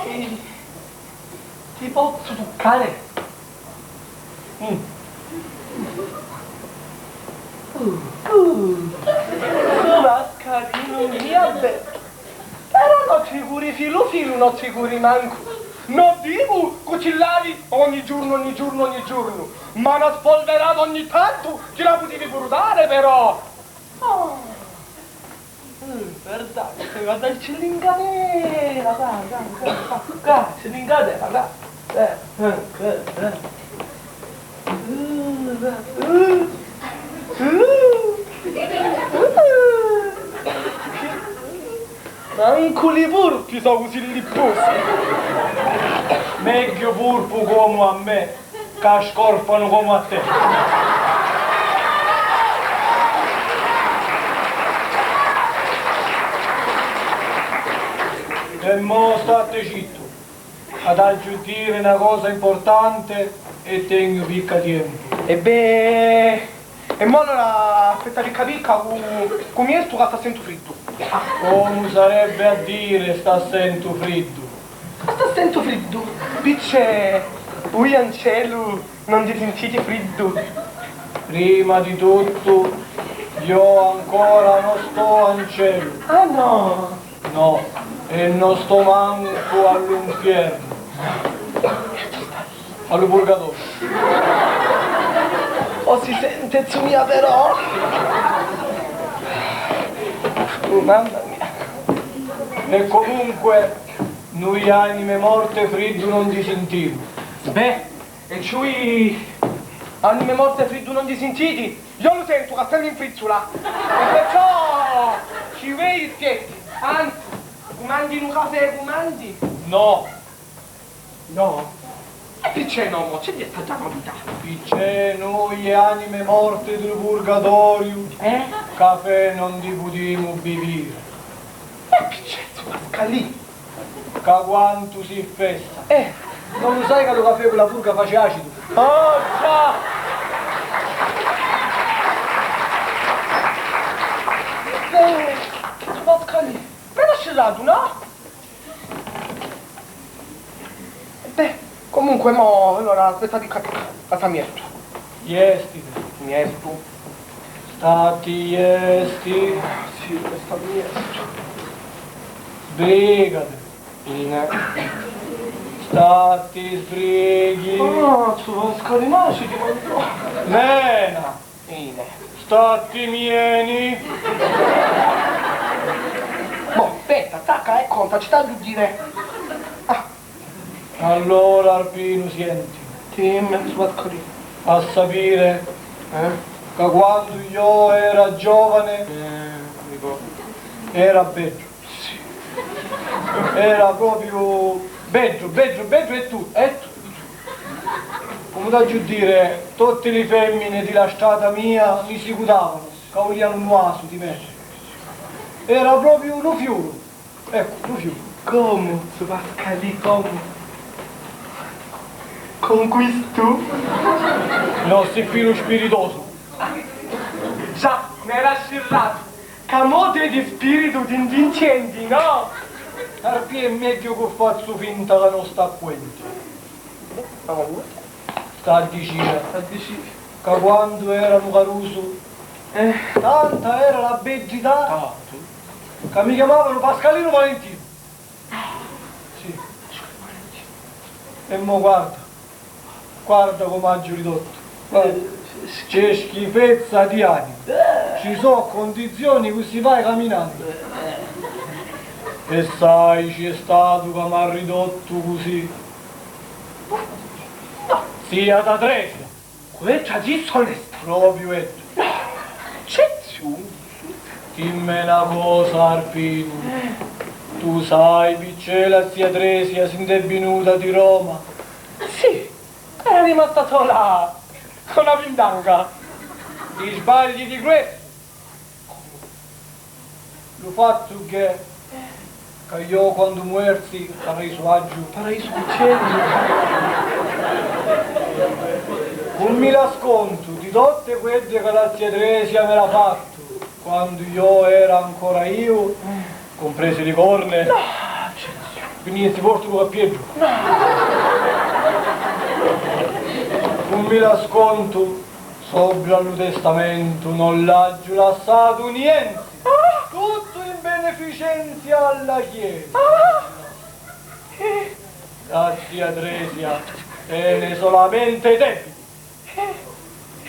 Ti, ti pozzu tuccari? Mm. Uh, uh. Su Pascalinu mia be-, però no ti curi filu filu, no ti curi mancu. No dicu cu ci lavi ogni giurnu, ogni giurnu, ogni giurnu, ma na spolverata ogni tantu ti la putivi puru dari, però. Oh. Eh, verdad, guarda il cilingadera, dai, dai, dai, dai, dai, cilingadera, dai. Eh, eh, eh, eh. Eh, eh, eh, eh. Mancu li purpi so' cusì lippusi. Megghiu purpu comu a me. Ca scorfanu comu a te. E mo statti cittu, ca t'aggiu diri na cosa importanti e tegnu picca tiempu. E beh, e mo allura aspetta picca picca cu, cu miestu ca sta sentu friddu. Comu sarebbi a diri sta sentu friddu? Sta sentu friddu, piccè, ui ancelu, non ti sintiti friddu? Prima di tuttu, io ancora non sto ancelu. Ah no! No, e non sto mancu a lu nfiernu. A lu purgatoriu. Oh, si sente, zu mia, però. Oh, mamma mia. E comunque, nui anime morte friddu non ti sintimu. Beh, e ciui anime morte friddu non ti sintiti? Io lu sentu ca stannu in frizzula. E perciò ci vei i schietti. Anzi, cumandi nu cafè, cumandi? No. No? E piccè no, mo, c'è di sta già novità? Piccè noi anime morte di lu purgatoriu, eh? Cafè non ti putimu biviri. E piccè, zu Pascalì? Ca quantu si fessa. Eh, non lu sai ca lu cafè cu la purga faci acidu? Oh, già! Eh, zu Pascalì, ma era scirratu, no? Beh, comunque mo, allora, aspetta picca picca, ca sta miestu. Iestiti. Miestu. Statti iesti. Sì, sta miestu. Sbrigati. Ine. Statti sbrighi. Ah, zu Pascalì, ma ci ti voglio. Mena. Ine. Statti mieni. Boh, aspetta, tacca e conta, ci t'agghiu diri. Ah. Allora, Arpinu, sienti. Dimmi, zu Pascalì. A sapiri, eh, ca quandu io era giovane, eh, mi ricordo, era beddu. Era propriu beddu, beddu, beddu e tuttu, e tuttu. Comu t'aggiu diri, tutti li femmini di la strata mia mi sicutavanu, ca vulianu nu vasu di me. Era propriu nu fiuru, eccu, nu fiuru. Comu, zu Pascalì, comu? Conquistu? No, si firu spiritosu. Già, m'era scirratu. Ca mo teni spiritu tintincendi, no? Arpì è megghiu cu fazzu finta ca non sta a cuenti. Sta a diciri. Sta a diciri. Ca quandu era nu carusu, eh, tanta era la beddità, ah, sì, ca mi chiamavanu Pascalinu Valentinu. Sì. E mo guarda, guarda comu agghiu ridottu. Guarda. Eh, sì. C'è schifezza di anima. Ci so' condizioni cu si vai caminannu. E sai ci è statu ca m'ha ridottu cusì? Zia Tatresia. Quetta ci sonesta. Propriu eddu. C'è zia? Dimmi na cosa, Arpinu. Tu sai piccè la zia Tresia si nt'è vinuta di Roma? Sì, era rimasta sola con una pindanga. Ti sbagli di gruessu. Lu fattu ghè ca io quandu muerzi paraisu aggiu. Paraisu cu c'è? Cu mi la scontu di tutte quedde ca la zia Tresia m'era fattu quandu io era ancora iu, cumpresi li corne, no, Vinizzi, portu lu cappieddu. No. Cu mi la scontu. Sobra lu testamentu non l'aggiu lassatu nienti, tuttu in beneficenza alla Chiesa. La zia Tresia tene solamente debiti.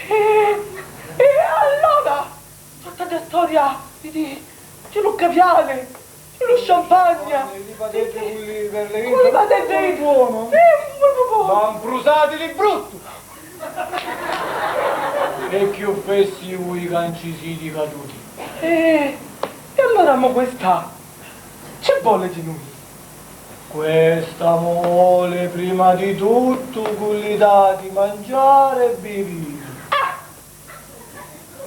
E allora, tutta la storia di, di, di lu caviale, di lu champagne, li pateddi cu li perle, cu li pateddi, buono. Sì, buono, buono. Ma mprusatili bruttu! E chi uffessi vui ca nci siti caduti? Eh, e allora mo questa ci vole di nui? Questa mo vole prima di tuttu cu li dati mangiare e biviri. Ah!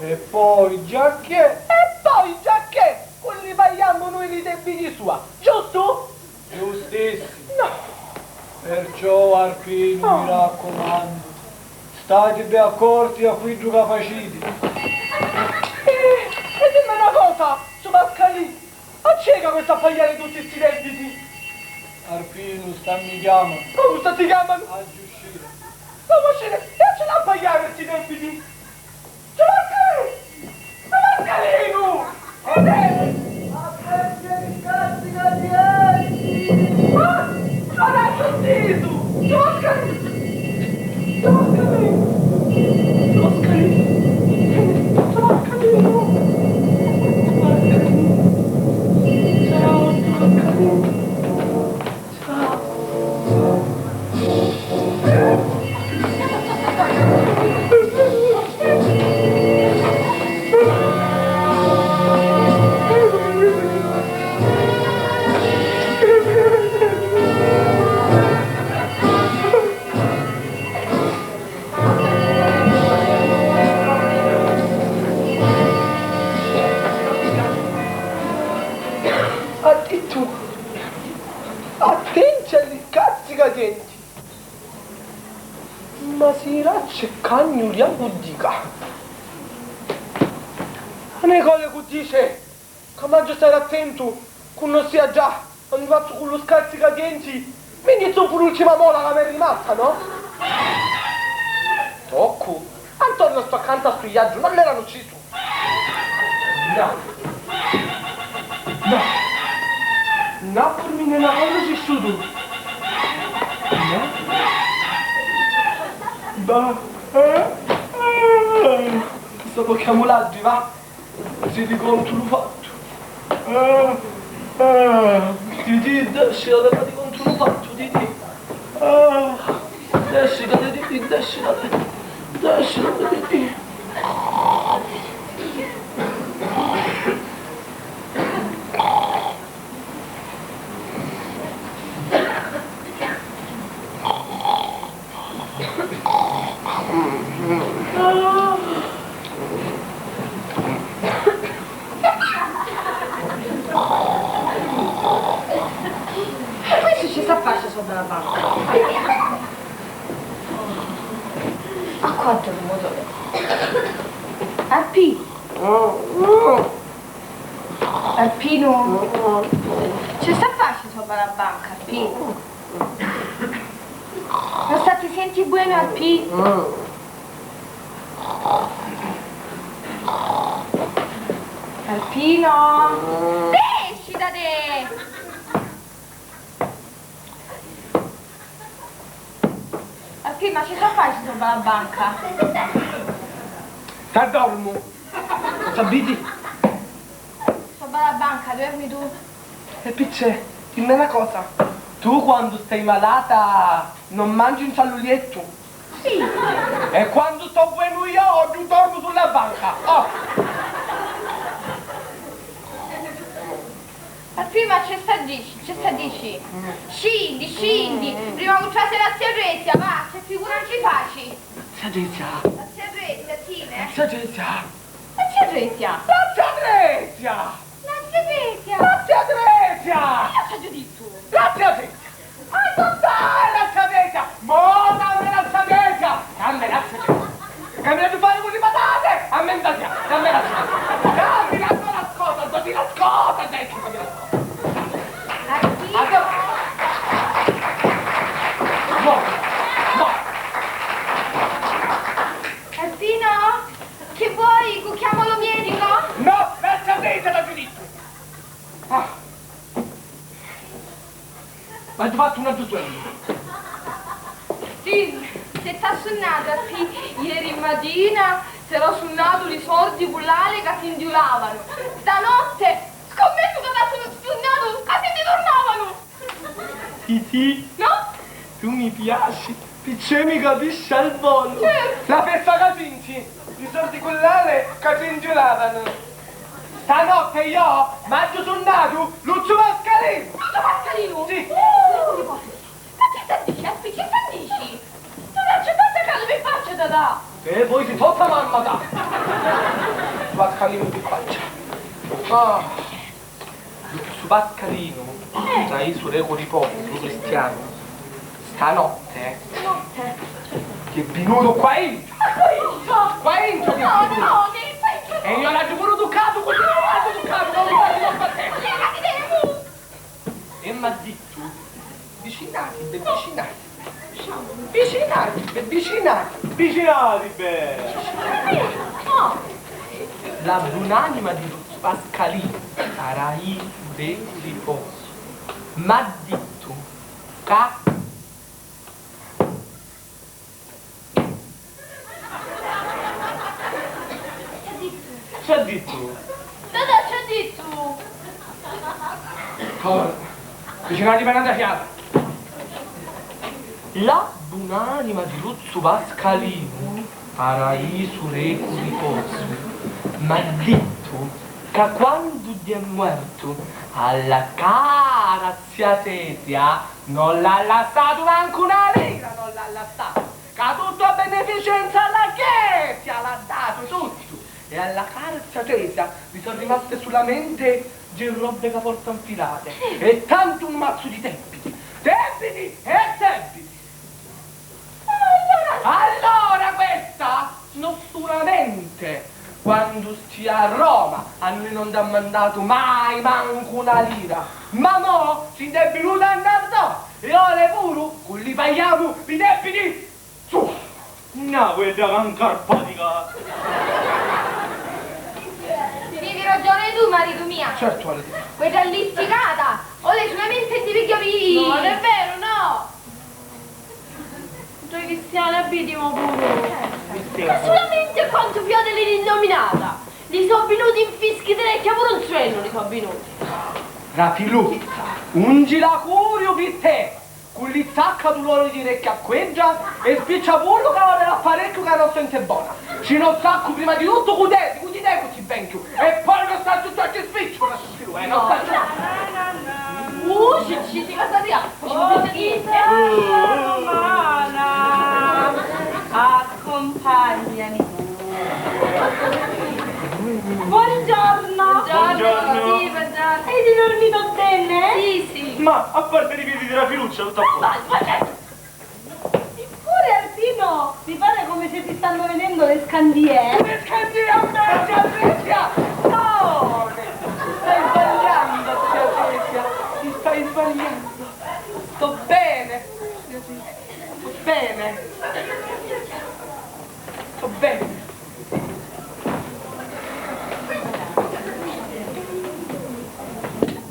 E poi giacché? E poi giacché? Cu li paiamu nui li debiti sua, giustu? Giustissimo. No. Perciò, Arpinu, mi raccomandu, stativi accorti a quiddu ca faciti. E, e dimmi na cosa, su Pascalì, a c'è ca mi sta a pagliari tutti sti debiti? Arpinu, stammi chiamanu. Comu sta ti chiamanu? Aggiu usciri. Comu usciri? E a c'è l'ha a pagliari sti debiti? Giammarcalinu! Giammarcalinu! Ah! Non hai sentito! Giammarcalinu! Giammarcalinu! Giammarcalinu! Giammarcalinu! Ciao, Giammarcalinu! Ha dittu, attenti a li scazzi cadenti! Ma si la ccagnuli a buddica. A Nicole cu dice ca m'aggiu stari attentu cu non sia già, non mi fazzu cu lu scazzi cadenti, mi nizzu puru l'ultima mola ca m'è rimasta, no? Toccu. Antonio sto accantu a stu iaggiu, non l'eranu uccisu? No. No. No, pur mi ne la voglio crisciutu. No. Ba. Eh? Eh. Sto po' chiamu l'aggi, va. Si ti contu lu fattu. Eh. Eh. Ti, ti, desci, ti contu lu fattu, ti, ti. Ah, desci, dai, dai, desci, dai. Desci, dai, dai. E quessu ci s'affascia sopra la banca. A quantu lu motore? Arpì! Arpinu! Ci s'affascia sopra la banca, Arpì! Non sta ti senti bueno, Arpì? Arpino! Desci da te! Arpì, ma ci so' faciti sopra la banca? Ca dormu. Lu sapiti? Sopra la banca duermi tu? E piccè, dimmi na cosa. Tu quandu stai malata non mangi ntra lu liettu? Sì. E quandu sto buenu io, ogghiu dormu sulla banca. Oh. Ma prima c'è sta dici, c'è sta dici. Scendi, scendi, prima cu trasi la zia Tresia, va, che figura ci faci? Zia Tresia? La zia Tresia, sì, eh? Zia Tresia? La zia Tresia! La zia Tresia! La zia Tresia! La zia Tresia! Io c'aggio dittu! La zia Tresia! Addò stai la zia Tresia? Mo dammi la zia Tresia! Dammi la zia Tresia! Ca mi l'haiu fari cu li patate! A me 'nta sia! Dammi la zia Tresia! Dammi la sola scosa! Dammi la scosa! Dai, dammi la scosa! Addò! Mo! Mo! Peppino? Che vuoi? Chiamo lo medico? No! La zia Tresia t'agghiu dittu! Ah! M'agghiu fattu un altru suonnu. Sì, si t'ha sunnatu a ti ieri matina, ti ero sunnatu li sordi cu l'ali ca ti 'ngiulavanu. Stanotte scommettu ca t'ha sunnatu a ti ti turnavanu. Sì, sì. No? Tu mi piaci, piccè mi capisci al volo. Certo. La festa ca vinci, li sordi cu l'ali ca ti 'ngiulavanu. Stanotte io m'agghiu sunnatu lu zu Pascalinu! Lu zu Pascalinu? Sì. Uh, ma chi sta dici? Chi sta dici? Tu non c'è tanta calma in faccia, Tata! E voi si sotto mamma da! Pascalinu di faccia. Ah, lu zu Pascalinu, eh, tra i surecu di populu cristianu, stanotte, stanotte, chi è vinutu qua intru! Ma qua intru? Qua intru chi è vinutu! No, no, che fai? E io l'aggio puru tuccatu, così non l'aggio tuccatu, non mi fai non battere! Levati dai! E m'ha dittu, vicinati, be, vicinati, vicinati, be, vicinati, vicinati, be. La bunanima di lu zu Pascalinu, paraisu de riposu, m'ha dittu ca C'ha dittu? Dadà, c'ha dittu? Oh, vicinati per andare a fiata. La bunanima di lu zu Pascalinu, paraisu recu riposu, m'ha dittu ca quandu è muertu alla cara zia Tesia non l'ha lassatu mancu una lira, non l'ha lassatu. Ca tuttu a beneficenza alla Chiesa l'ha datu, tuttu! E alla cara zia Tesia li so' rimaste sulamente ddi robbe ca porta nfilate e tantu un mazzu di debiti! Debiti e debiti! Allora questa, no sulamente quandu stia a Roma a nui non dd'ha mandatu mai mancu una lira, ma mo si dd'è vinuta a Nardò e ora puru cu li pagliamu li debiti! Su! Na guerra ca 'ncarpatica! Avevi ragione tu, maritu mia! Certu, Valentina! Guerra litigata! Ora sulamente ti pigghiavi! No, non è vero, no! Noi cristiani abitiamo puru! Ma sulamente quantu fiate l'innominata! Li so' vinuti in fischi d'orecchia puru un suonnu li so' vinuti! Rafiluzza, ungila curiu pi te! Cu li sacca dulori di recchia a quedda e spiccia puru ca ora l'apparecchiu ca non sente bona. Ci no saccu prima di tuttu cu te, cu ti decu ti venchiu e poi non sta tutto a ti spicciu, una sciluera, non sta tutto. Uh, ci ci ti casa di acqua, ci vuole dire. Romana, accompagnami. Buongiorno. Buongiorno. Sì, buongiorno. Avete dormito bene? Sì, sì. Ma a parte di piedi della fiducia, tutto a posto. Ma, ma, eh, eppure, Alpino, mi pare come se ti stanno venendo le scandiere. Le scandiere a me, zia Tresia! No! Ti stai sbagliando, zia Tresia, ti stai sbagliando. Sto bene, zia Tresia, sto bene. Sto bene.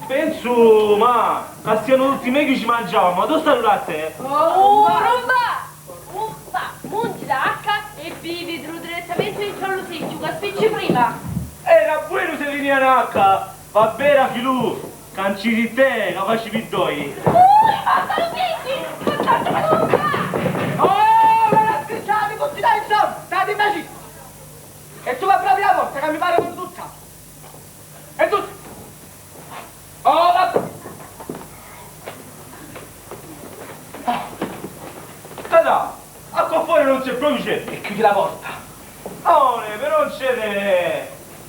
Pensu, ma, ca stianu tutti megghiu ci mangiamu, ma dove sta lu latte? Oh, rumba! Rumba! Mungi l'acca e bivi direttamente C'è lu secchiu ca spicci prima! Era buenu se vinianu a cca! Va bè, Filù, ca nc'è di tè, ca faci pi doi! Ui, basta lu secchiu! Nun tantu ca tu fa! Oh, ora scricciati tutti dai insomma! Stati inveci! E tu va bravi la porta ca mi pari una tutta! E tu... Oh, ma... Tata, a qua fora non c'è proprio gente. E chiudi la porta. None, però non c'è,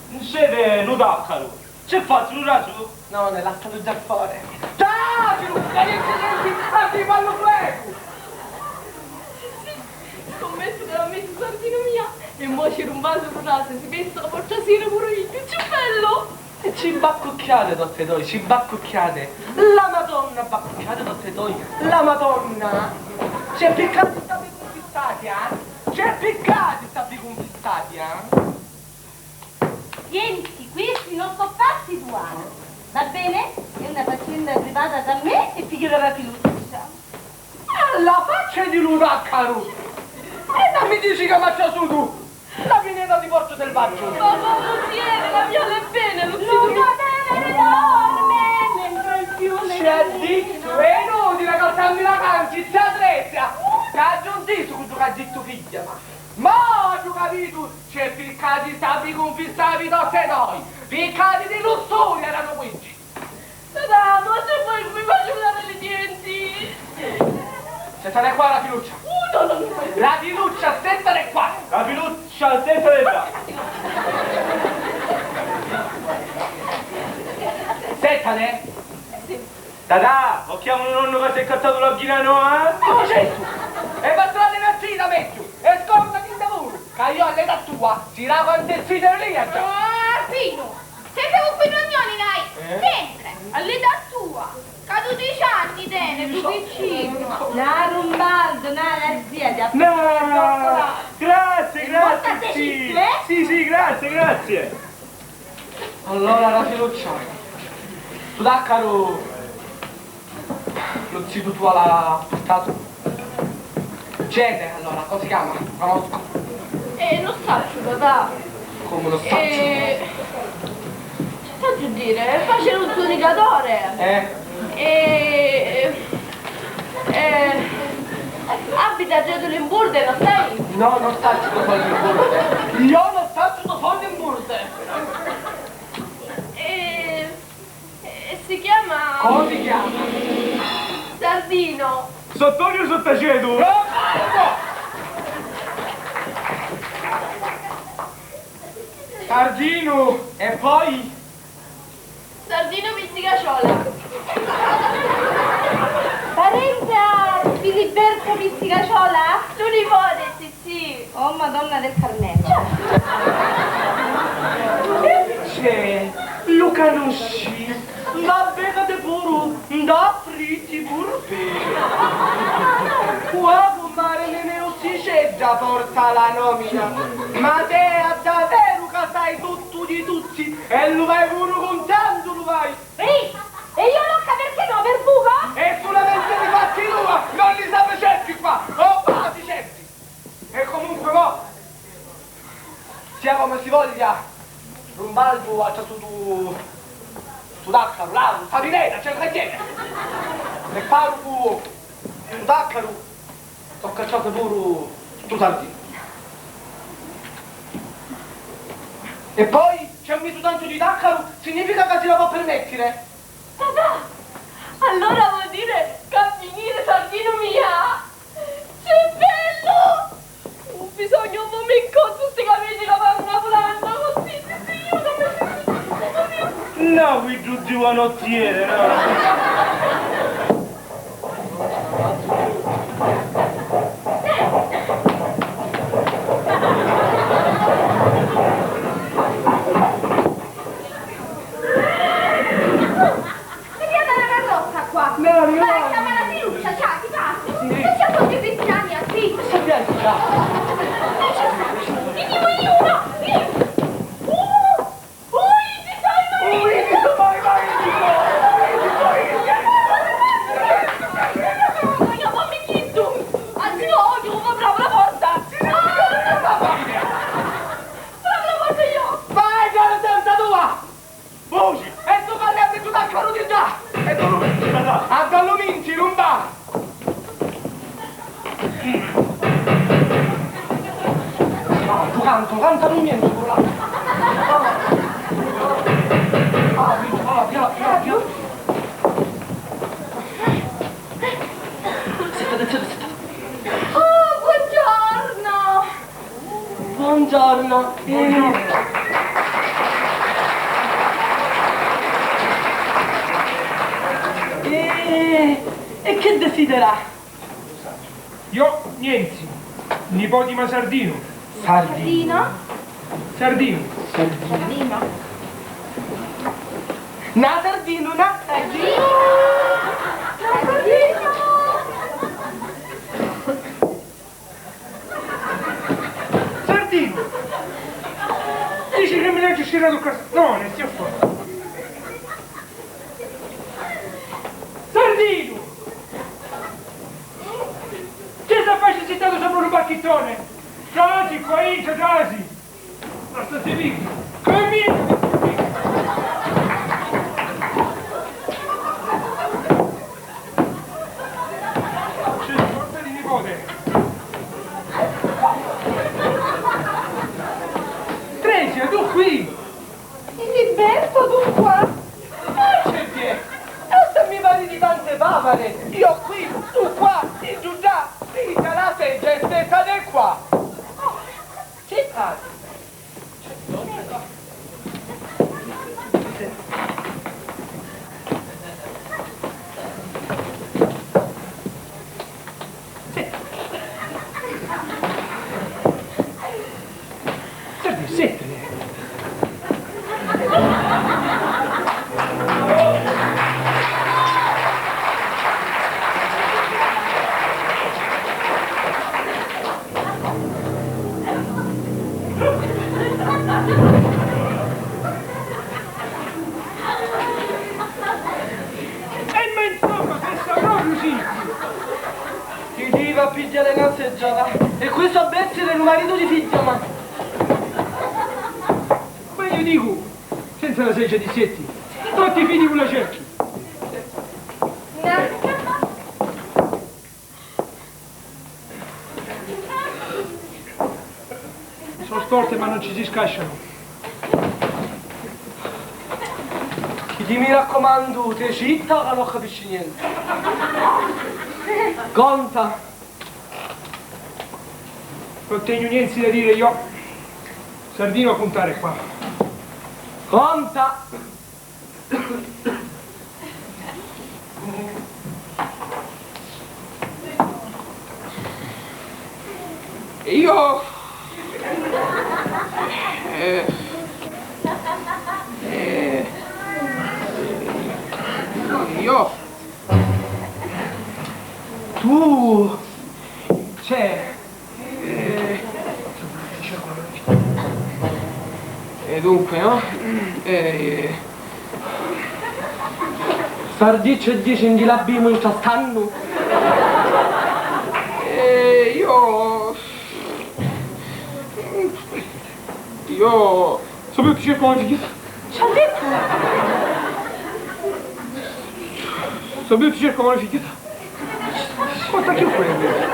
non c'è nu taccaru. C'è fatto, un raso? None, lattalu già fora. Taci, non stai incidenti, arriva allo fuego! Scommettu ca l'ha messo Sardinu mia e mo ci rumbasu lu nasu, si pensa ca po' trasiri puru iu, chi bellu! E ci baccucchiate tutte e doi, ci baccucchiate! La Madonna baccucchiate tutte e doi, la Madonna! C'è piccati sta vi cunfissati, eh? C'è piccati sta vi cunfissati, eh? Tieniti, questi non so fatti tuoi. Va bene? È una faccenda privata tra me e figliola Rapiluccia. Alla faccia di lu taccaru! E non mi dici che m'ha trasutu la pineta di porco selvaggio! Ma, ma, cusì era, la viola è bene, lu zio. Non va bene, le dorme, mentre il fiume... Ci ha dittu, è inutile ca tanti vacanzi, zia Trezia, ca aggio ntisu chiddu ca ha dittu figghia, ma, ma aggio capitu, c'è piccati sta vi cunfissavi tutti e doi, piccati di lussuria eranu quinci. Tata, ma se poi mi faccio dare i denti! Sentane qua, Rapiluccia! Uh, no, no, no, no. Rapiluccia, sentane qua! Rapiluccia, sentane qua! Sentane! Sì. Tata, o chiamu lu nonnu ca s'è accattatu la ghina nova? Ma certu! E va tra le nazzita megghiu! E scordati in davuru! Ca io all'età tua, si la quant'è zita Elia già! Ah, Pinu! Sempre cu quei rognoni l'hai! Eh? Sempre! All'età tua! Ca dudeci anni teni, tu piccinu! Na Rumbaldo, na, la zia ti ha... No! Grazie, grazie, sì! Sì, sì, grazie, grazie! Allora, Rapiluccia, stu taccaru lu zitu tuo l'ha purtatu? Gene, allora, comu si chiama? Lu conoscu. Eh, non sacciu, papà. Comu non sacciu? Eh, che t'aggio dire? Face lu zuricatore. Eh? Eh, eh, abita a Limburde, non sai? No, non sacciu dove è Limburde. Io non sacciu dove è Limburde. Eh, eh, si chiama... Come si chiama? Sardino. Sottonio Sottacetu. Robaldo! Sardinu, e poi? Sardinu Pizzicaciola. Parenti a Filiberto Pizzicaciola? Lu nipote, sì, sì. Oh, Madonna del Carmelo. C'è, lu canusci? Va bene puru, nda fritti puru. Qua, cumpare, Nenè Ussicedda porta la nomina. Ma te a daveru ca sai tuttu di tutti e lu vai puru cuntantu lu vai. Ehi! E io locca perché no, per buco? E sulamenti li fatti tua, non li sapi certi qua, o va ti certi! E comunque mo, sia come si voglia, Rumbaldu ha trasutu stu taccaru, l'aru, sta pineta, eccetera, eccetera! E paru cu stu taccaru tocca a casa puru stu sardinu. E poi ci ha misu tantu di taccaru, significa ca si la può permettire? Papà! Allora vuol dire ca finire sardinu mia! Che bello! Bisogna un momento con tutti i capelli la fanno una planta così, sì, sì, io non mi... No, quiddu giovanottiere, no! Vedi, la carrozza qua! No, no. Vai, chiama la Pinuccia, ciao, ti passo. Sì. E c'è proprio cristiani a qui. Sappiamo già. Venivo io, no, io. Uh! Ui, ti stai mai! Ui, ti stai mai, mai, ti stai mai! Voglio, fammi chitto! Anzi, no, voglio, apra la porta! Sì, sì, sì, sì, sì, sì. Cantu, canta lu mientu, puru la. Ah, ah, ah, pia, pia, pia. Sitati, sitati, sitati. Oh, buongiorno! Buongiorno. Eh. Eh, e che desidera? Io, Nienzi, nipoti ma Sardinu. Sardinu. Sardina? Sardinu. Sardinu. Sardinu. Na Sardinu, na Sardinu. Na Sardinu. Sardinu! Dici che mi l'hai scirrato il cazzo? No, non si fa. Sardinu! Che sta facendo sentato sopra un bacchettone? Trasi qua, intra, trasi! Basta, si vidi! Che mi... C'è forza di nipote! Tresia, tu qui! In liberto, tu qua! Ma c'è che? E se mi pari di tante favare! Io qui, tu qua, in giudà, vita la seggia è stessa del qua! Che fai? Senti, senti. E ma insomma, questa proprio sì! Chi ti va a pigghiari na seggia, va? E questo a essere lu maritu di figghia, ma... Ma io dico, senza la seggia di sietti, tutti i figli con la cerchi. Sono storte ma non ci si scasciano. Chi ti mi raccomandu, te zitta ca non capisci niente. Conta. Non tengo niente da dire io. Sardino a contare qua. Conta. Io, eh, eh, io, tu, cioè, eh, e dunque, no? Eh, Sardiccia e dici, "Ndi l'abbimu intra stannu?" Eh, io, io, so più cerco una figliata. Ci ha detto? So più cerco una figliata. Conta chi fai?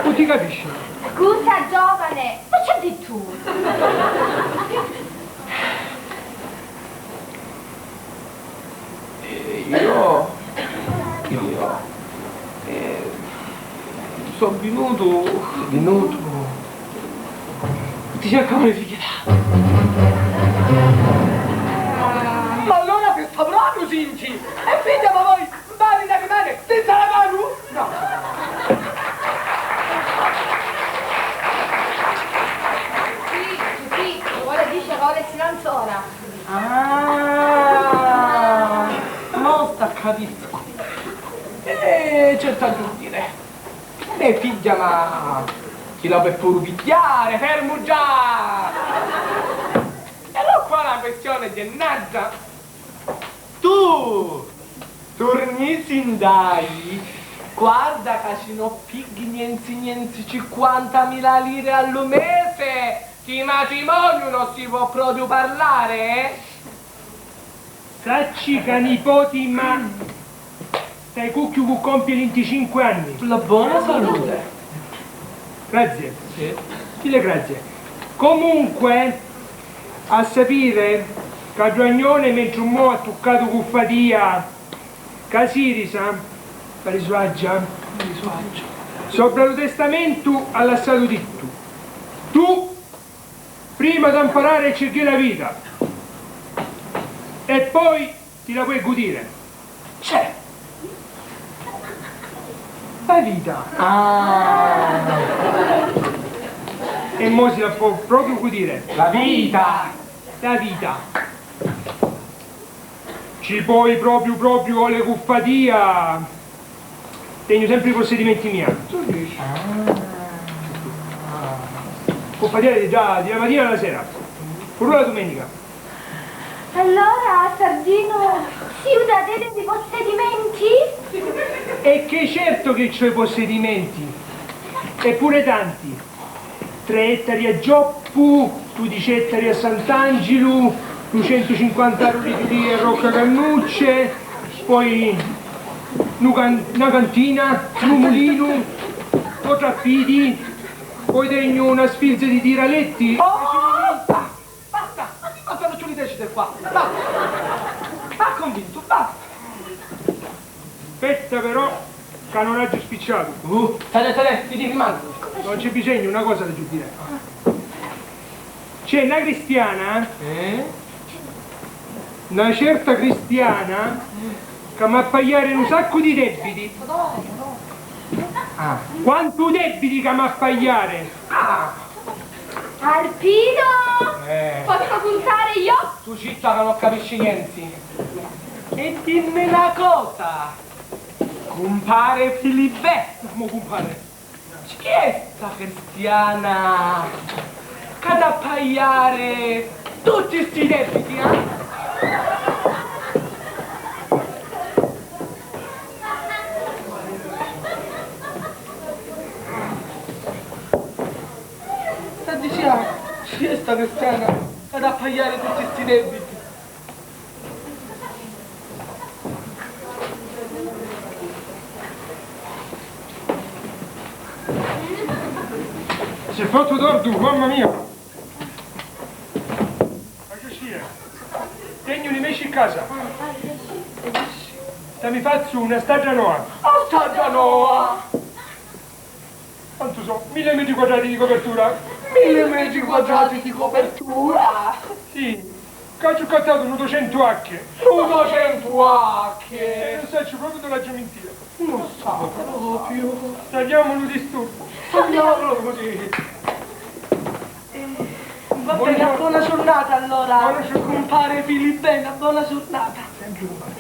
Non ti capisci. Scusa, giovane, ma c'ha dittu? Eh, io, io, eh, so' vinutu. Vinutu? Ti cercavo le figlie. Ma allora si sta proprio, Sinci! E figlia, ma voi Vari na rimane senza la manu? No. Sì, sì, vuole dice vuole silenzio ora. Ah, mo sta capisco. Eh, certo a dire. Me figlia, ma chi la può puru pigghiare, fermu già! E allora qua la questione è gennata. Tu! Turnisi ndai! Guarda ca si no pigghi nienzi nienzi cinquantamila lire a lu mese, ti matrimoniu no si po propriu parlare, eh? Sacci ca nipoti ma stai cucchiu cu compie vinticinque anni. La bona salute. Grazie. Sì. Dille grazie. Comunque, a sapiri ca Ddu Agnone mentri un mo ha tuccatu cu fatia ca Sirisa, ca li suaggia, sobra lu testamentu ha lassatu dittu: Tu prima d'amparari a circari la vita e poi ti la puoi gudiri. C'è. La vita. Ah. E mo si la può propriu gudiri. La vita. La vita. Ci poi propriu propriu ole cu fatia. Tegnu sempri i possedimenti mia. Tu dici? Ah. Cu fatia già di la matina alla sera. Puru la dumenica. Allora, Sardinu, si uda teni di possedimenti? E che certo che c'ho i possedimenti, e pure tanti. Tre ettari a Gioppu, dudici ettari a Sant'Angilu, ducentucinquanta aruri di lì a Rocca Cannucce, poi nu can-, na cantina, nu mulinu, quattru affidi, poi tegnu na sfilza di tiraletti. Oh! Basta! Ma ti bastanu ciù di deci de qua! Basta! M'ha convintu, basta! Aspetta però, ca non aggio spicciatu. Uh, tale, tale, ti dico manco. Non c'è bisogno, una cosa l'aggio dire. C'è una cristiana, eh? Una certa cristiana, ca m'ha pagliare un sacco di debiti. Ah. Quantu debiti ca m'ha pagliare! Ah! Arpido! Eh. Posso contare io? Tu zitta ca non capisci niente. E dimmi una cosa, compare Filibè. Ma mo compare. Chi è sta cristiana ca t'ha pagliare tutti sti debiti, eh? Sta dicendo, chi è sta cristiana ca t'ha pagliare tutti sti debiti? Si è fatto tardi, mamma mia! Ma che scie? Tegnu li mesci in casa. Sta mi fazzu una staggia noa. A staggia noa! Quantu so? Mille metri quadrati di copertura. Mille metri quadrati di copertura? Sì, ca ci ho cattatu nu ducentu acchi. Nu ducentu acchi? E non sacciu proprio dove l'aggio mintire. Non sa proprio. Tagliamo lu disturbo. Tagliamo lu disturbo. Va bene, buona giornata allora, compare Filibè, una buona giornata. Sempre compare.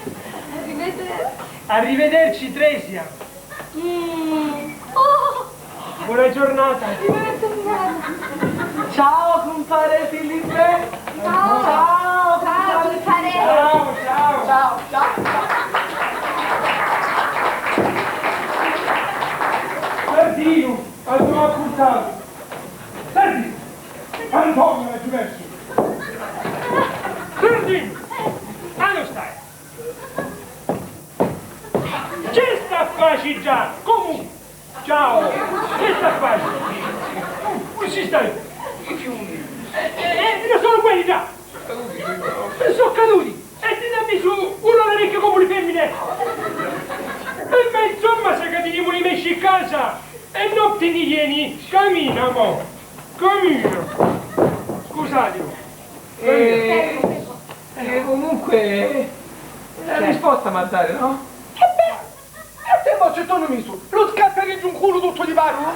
Arrivederci. Arrivederci, Tresia. Mm. Oh. Buona giornata. Buona giornata. Ciao, compare Filibè. Ciao. Ciao, compare. Ciao, compare. Ciao, ciao. Ciao, ciao. Sardinu, a dove ha portato? Sardinu, Antonio l'ha giù perso. Sardinu, a dove stai? Ci sta a fari già? Comu? Ciao! Ci sta a fari? Cusì stai? Eh, eh, eh, non sono quelli là! Sono caduti! E ti ne ha messo uno alle orecchie come le femmine! E ma insomma, se che teniamo i mesci in casa e non te ne vieni, cammina mo! Cammina! Scusate! Eh, eh, comunque, la risposta mi ha dare, no? E beh, e te mo ci tornu misu, lu scazzaregghiu in culu tuttu di parulu?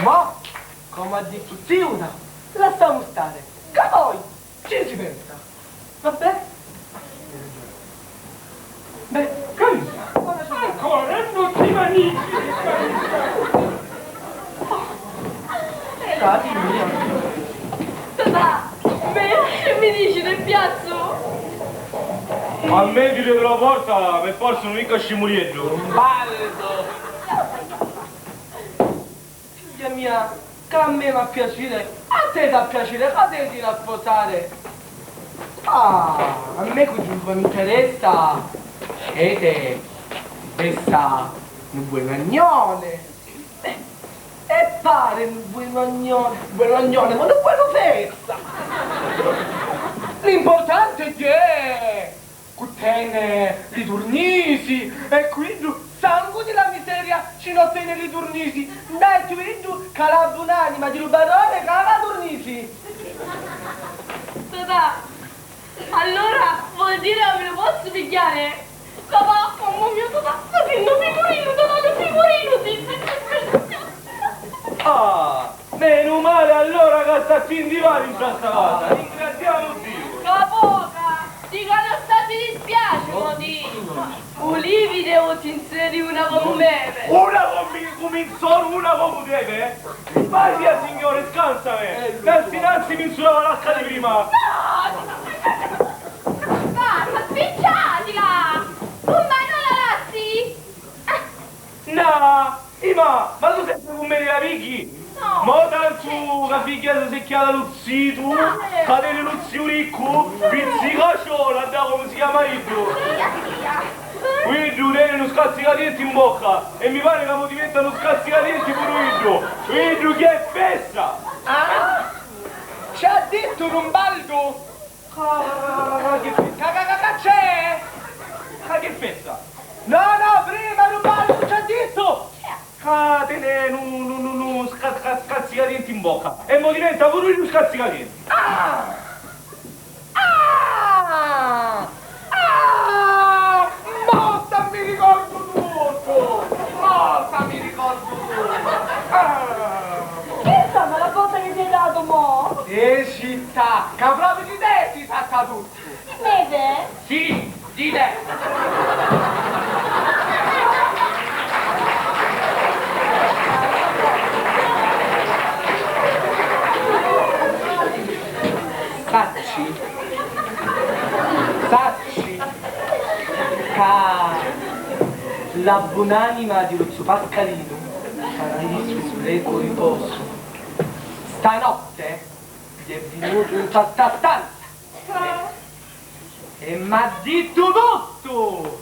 Mo, comu ha dittu Ziuda, lassamu stare, ca poi ci si pensa. Vabbè. Beh, Carina, ancora non ti manigi, Carina. Carina. Papà, mi, mi dici del piazzo? A me di dietro la porta mi è parso un ricco scimurieddu. Un baldo. Figghia mia, ca a me m'ha piaciri, a te t'ha piaciri, ca te ti na sposari. Ah, a me cu giuncu mi interessa. Scete. Fessa nu buenu agnone. E pari nu buenu agnone, buenu agnone, ma nu buenu fessa! L'impurtanti è chi cu teni li turnisi, e cu iddu sangu di la miseria ci no teni li turnisi, nda è cu iddu ca la bunanima di lu barone ca la turnisi. Papà, allora vuol dire mi lo posso pigliare? Papà, mamma mia, papà, sta sinnu figurinu, papà, lu figurinu, sì. Ah, menu mali allora ca sta cinti vari nta sta casa, ringraziamu Diu. Ca poca, dica no sta ti dispiaci, mo ti. Vulivi devo ti inseri una comu deve. Una comu, comu insori, una comu deve? Vai via, signore, scansami! Nanzi, nanzi mi insurava l'acca di prima! No! Basta, spicciatila! Cumpari, non la lassi? No! Ima, ma tu sempri cu meni la pigghia? No! Mo tantu ca figghia si secchiata lu zitu, no, eh, ca teni lu ziu riccu, pizzicaciona, dda comu si chiama iddu? Sia, sia. Iddu teni nu scazzicadienti in bocca e mi pari ca mo diventa nu scazzicadienti puru iddu. Iddu chi è fessa! Ah? Ci ha dittu Rumbaldu? Ca, ca, ca, ca, ca, ca, ca, ca c'è? Ca chi fessa? No, no, prima Rumbaldu ci ha dittu ca teni nu, nu, nu, nu sca-, sca-, scazzicadienti in bocca e mo diventa puru iddu scazzicadienti. Ah! Ah! Ah! Mo sta mi ricordu tuttu! Mo sta mi ricordu tuttu! Ah! Chi è stata la botta che ti hai dato mo? Eh, città, ca proprio di te si tratta tuttu! Vede? Sì, di te! Sacci, sacci ca la bunanima di lu zu Pascalinu, paraisu, lecu riposu, stanotte è vinutu nta sta stanza e m'ha dittu tuttu!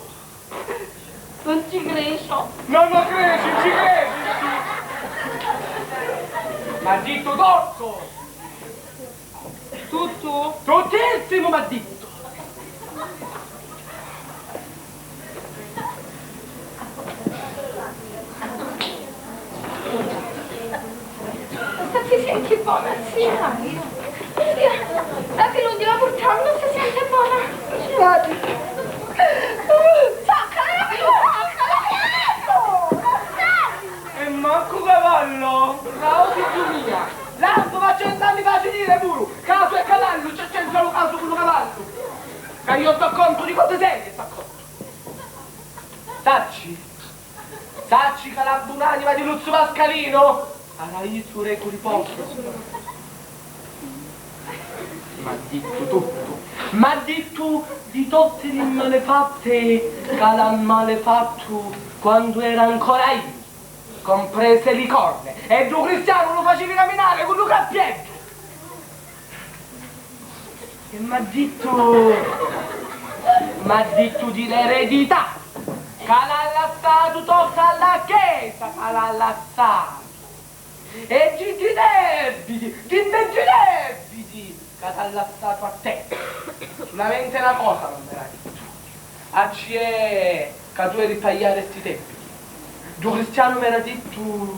Non ci credo. Non lo credi, ci credi? M'ha dittu tuttu! Tuttu? Tuttissimu m'ha dittu! Non si sente bona, zia. Zia, la filugna la purtamu, non si sente bona. Vadi. Sacca, la filugna, sacca, la filugna. E mancu cavallo! Bravo, figghiu mia! L'altru fa cent'anni fa finire puru! Casu e cavallu, c'è c'entra lu casu cu lu cavallu? Ca io sto contu di cose serie, sto contu! Sacci? Sacci ca la bunanima di lu zu Pascalinu, paraisu, lecu riposu, m'ha dittu tuttu, m'ha dittu di tutti li malefatte ca l'ha malefattu quandu era ancora vivu, comprese li corne, e ddu cristianu lu facivi caminare cu ddu cappieddu. E m'ha dittu, m'ha dittu di l'eredità, ca l'ha lassatu tutta alla Chiesa, ca l'ha lassatu. E di, di debiti, di, di, di debiti, ca t'ha lassatu a te. Sulamente na cosa non m'era dittu. A ci è ca tu eri paiari sti tempi. Ddu cristianu m'era dittu: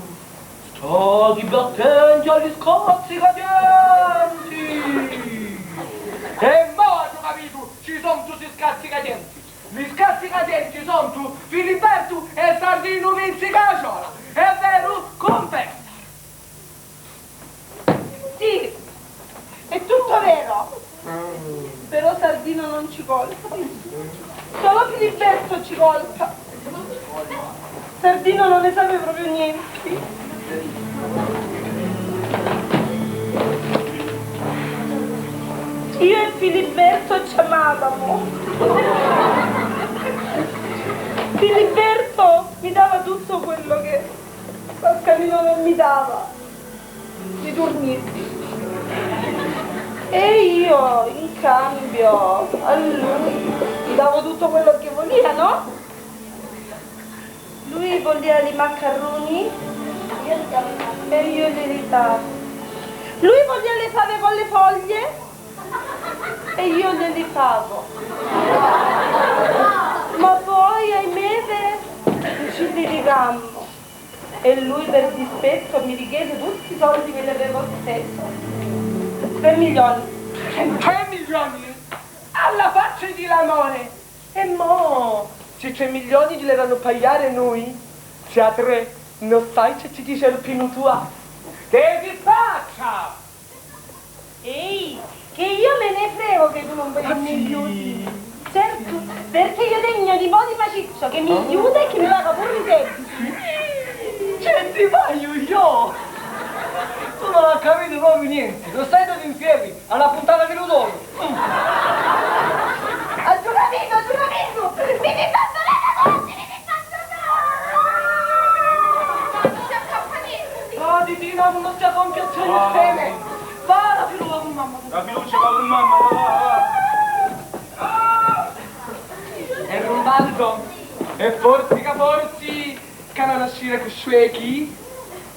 "Stati attenti a li scazzi cadienti!" E mo agghiu capitu ci sontu sti scazzi cadienti. Li scazzi cadienti sontu Filibertu e Sardinu Vinzi Caciola. È veru? Cunfessa! Sì, è tutto vero. Però Sardino non ci colpa. Solo Filiberto ci colpa. Sardino non ne sapeva proprio niente. Io e Filiberto ci amavamo. Filiberto mi dava tutto quello che Pascalino non mi dava i turnisi. E io, in cambio, a lui gli davo tutto quello che volia, no? Lui volìa li maccarruni e io glieli davo. Lui volìa li favi cu li fogli e io glieli davo. Ma poi, ahimè, nun ci li ricammu. E lui, per dispetto, mi richiesu tutti i soldi che li avevo speso. Tre milioni. Tre milioni? Alla faccia di l'amore! E mo, si tre milioni ci li dannu pagliari nui, si a tre, non sai ce ci dice lu pinu tua. Che ti faccia? Ehi, che io me ne frego che tu non vedi un milione. Certo, perché io tengo nipoti Maciccio che mi aiuta e che mi paga pure i debiti. Sì, ce ti voglio io? Tu non hai capito proprio niente, non stai dove in piedi, alla puntata di Rudolfo. A giuramento, a giuramento, mi ribatto la cosa, mi ribatto la... Non si accappa niente. No, Didina, non si compie azioni estreme. Va, la fiducia con mamma. La fiducia va con mamma, va, va, va. E Rumbaldo, e forzi ca forzi, ca non ascire cu sciuechi.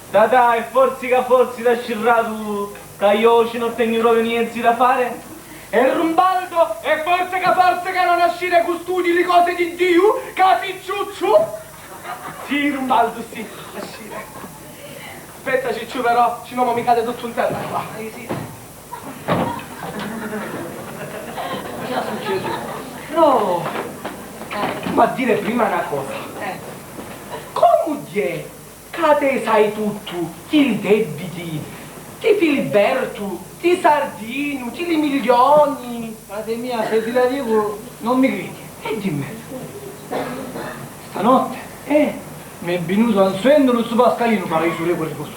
Dai, dai, forzi ca forzi da scirratu, ca io oggi non tengo proprio niente da fare. E Rumbaldo, e forza ca forza ca non ascire cu studi li cose di Diu, ca ti ciucciu! Sì, Rumbaldo, sì, ascire. Aspetta, Cicciu, però, si no mi cade tutto in terra qua. Eh, sì. Cosa succede? No, ma dire prima una cosa. Eh. Comu è? Ca te sai tuttu, ti li debiti, ti Filibertu, ti Sardinu, ti li milioni. Frate mia, se ti la dicu, non mi cridi. E dimmi. Stanotte, eh, mi è venuto un sogno, lu zu Pascalino, paradisu re quel riposo.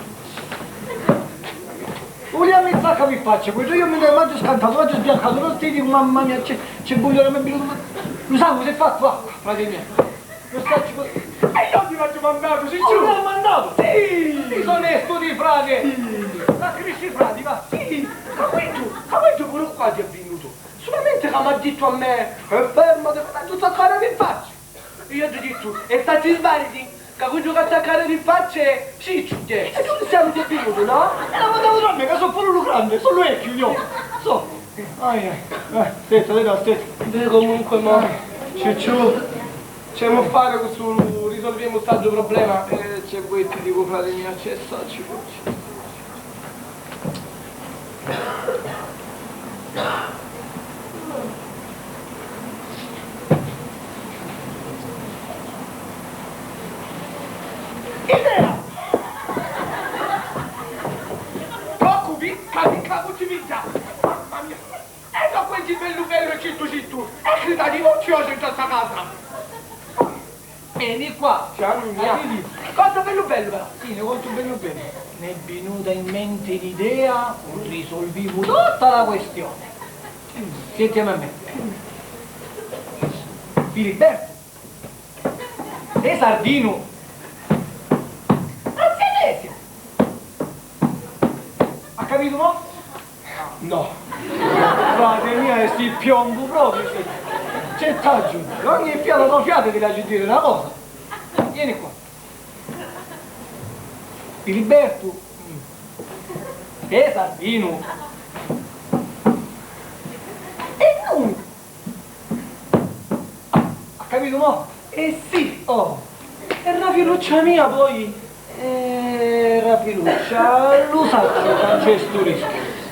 Vuliamo il sacco mi faccia, quello io mi ne mangio scantato, oggi sbiancato, non ti dico, mamma mia, c'è, c'è bugliore, mi è venuto, lo sai cosa è fatto? Acqua, frate mio. Lo saccio co-, e io ti l'aggio mandato, Cicciu! Oh, l'hai mandato? Sì! Disonestu di frate! Sì! Ma crisci frati, va! Sì! Ca quiddu, ca quiddu puru qua ti è vinnutu! Sulamente ca m'ha dittu a me, "E fermati, ca t'aggio zaccare in faccia!" E io aggio dittu, "E stacci sbariti, ca quiddu ca zaccare in faccia è Cicciu, che!" E tu non siamo ti è vinnutu, no? E la mandavu a me, ca so puru lu grande, so lu vecchiu, io! So! Ai, ai, ai, stetta, stetta, stetta. Beh, comunque, mo. Cicciu, c'emu fare cu stu, risolvimu st'aggio problema? Eh, c'è vuoi ti dico, frate mio, c'è sta, ci vuoi. Idea! Preoccupi, capi, capu, ti mi già. Mamma mia. E no quenti bellu bellu e cittu cittu, e cridati non ci osi in sta casa. Veni qua, Gianni mia. Quanto bellu bellu però. Sì, ne contu bellu bellu. Mi è venuta in mente l'idea, risolvimu tutta la questione. Sentimi a me. Filiberto. E Sardinu. Anzi, Alessio. Ha capito mo? No. Frate mia, e sti piombu proprio, c'è, c'è t'aggio. Ogni fiato, due fiate ti l'aggio dire una cosa. Vieni qua. Filibertu. E Sardinu. E nui. Ah, ha capito mo? Eh sì, oh! E Rafiluccia mia poi? Eh, Rafiluccia, lu sacciu ca c'è stu rischiu,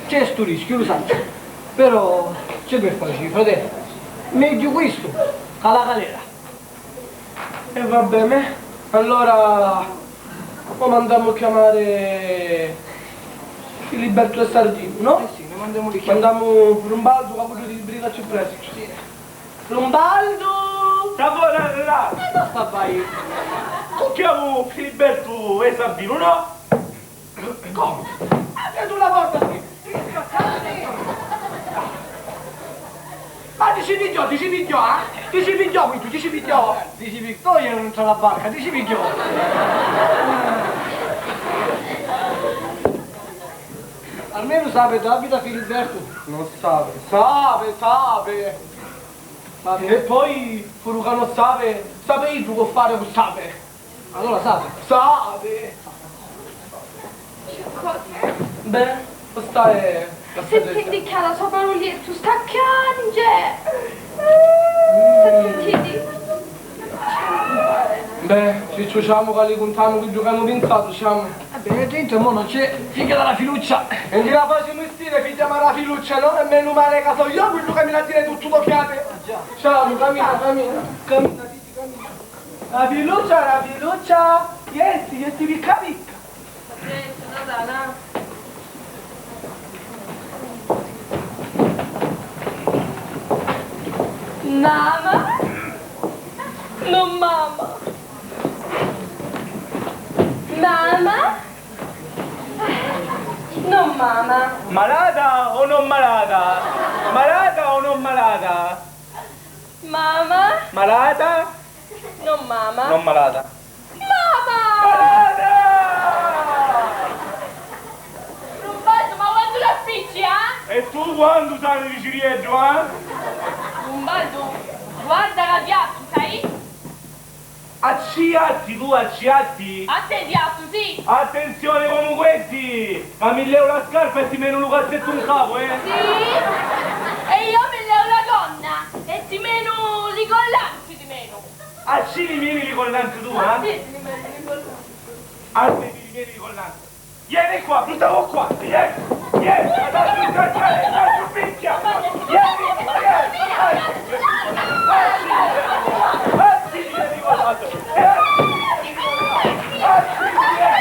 c'è stu rischiu, lu sacciu, però c'è per faciri, fratello, megghiu questo ca la galera. E va bene, allora mo mandamu a chiamare Filiberto e Sardinu, no? Eh sì, ne mandiamo di chiamare. Mandamu Rumbaldo, ca poi ti sbriga più presto. Rumbaldu! Sta buona, là! E dove sta vai? Tu chiamu Filibertu e Sardinu, no? Come? Apri tu la porta! Ma ti ci pigghiò, ti ci pigghiò, eh? Ti ci pigghiò, quindi, ti ci pigghiò! Ti ci pigghiò, io non c'ho la barca, ti ci pigghiò! Almenu sape dove abita Filibertu? Non sape. Sape, sape! E poi, puru ca non sape, sape iddu cu fare cu sape. Allora sapi. Sapi! Beh, sta è la stagione. Senti, di cara sopra lu liettu, sta a chiange! Senti, di... Beh, Cicciu, ciamu ca li cuntamu chi giucanu pinzatu, ciamu. Vabbè, dentro mo non c'è, figa della filuccia. E di la pace mistile, figlia ma la filuccia, no? E meno male ca so io quello che mi la tiene tutto d'occhiate. Ciamu, camina, camina, camina, Cicciu, camina. La filuccia, la filuccia, iesti, iesti picca picca. Mama? Non mama. Mama? Non mama. Malata o non malata? Malata o non malata? Mama? Malata? Non mama. Non malata. Mama! Malata! Rumbaldu, ma quantu la spicci, ah? E tu quantu sali di cirieddu, ah? Rumbaldu, guarda ca ti attu, sai? Acciatti, tu acciatti! A te ti attu, sì! Attenzione comu questi! Ca mi levu la scarpa e ti menu lu cazzettu 'n capu, eh? Sì? E io mi levu la gonna e ti menu li collanti, ti menu! Ah, ci li meni li collanti tu, eh? Sì, li meni li collanti. Ah, sì, li meni li collanti. Ieni qua, brutta qua, ieni, ieni, adesso sta già, adesso picchia, ieni, ieni, ah, ah, sì, ieni, guardate, eh, ah, sì, ieni,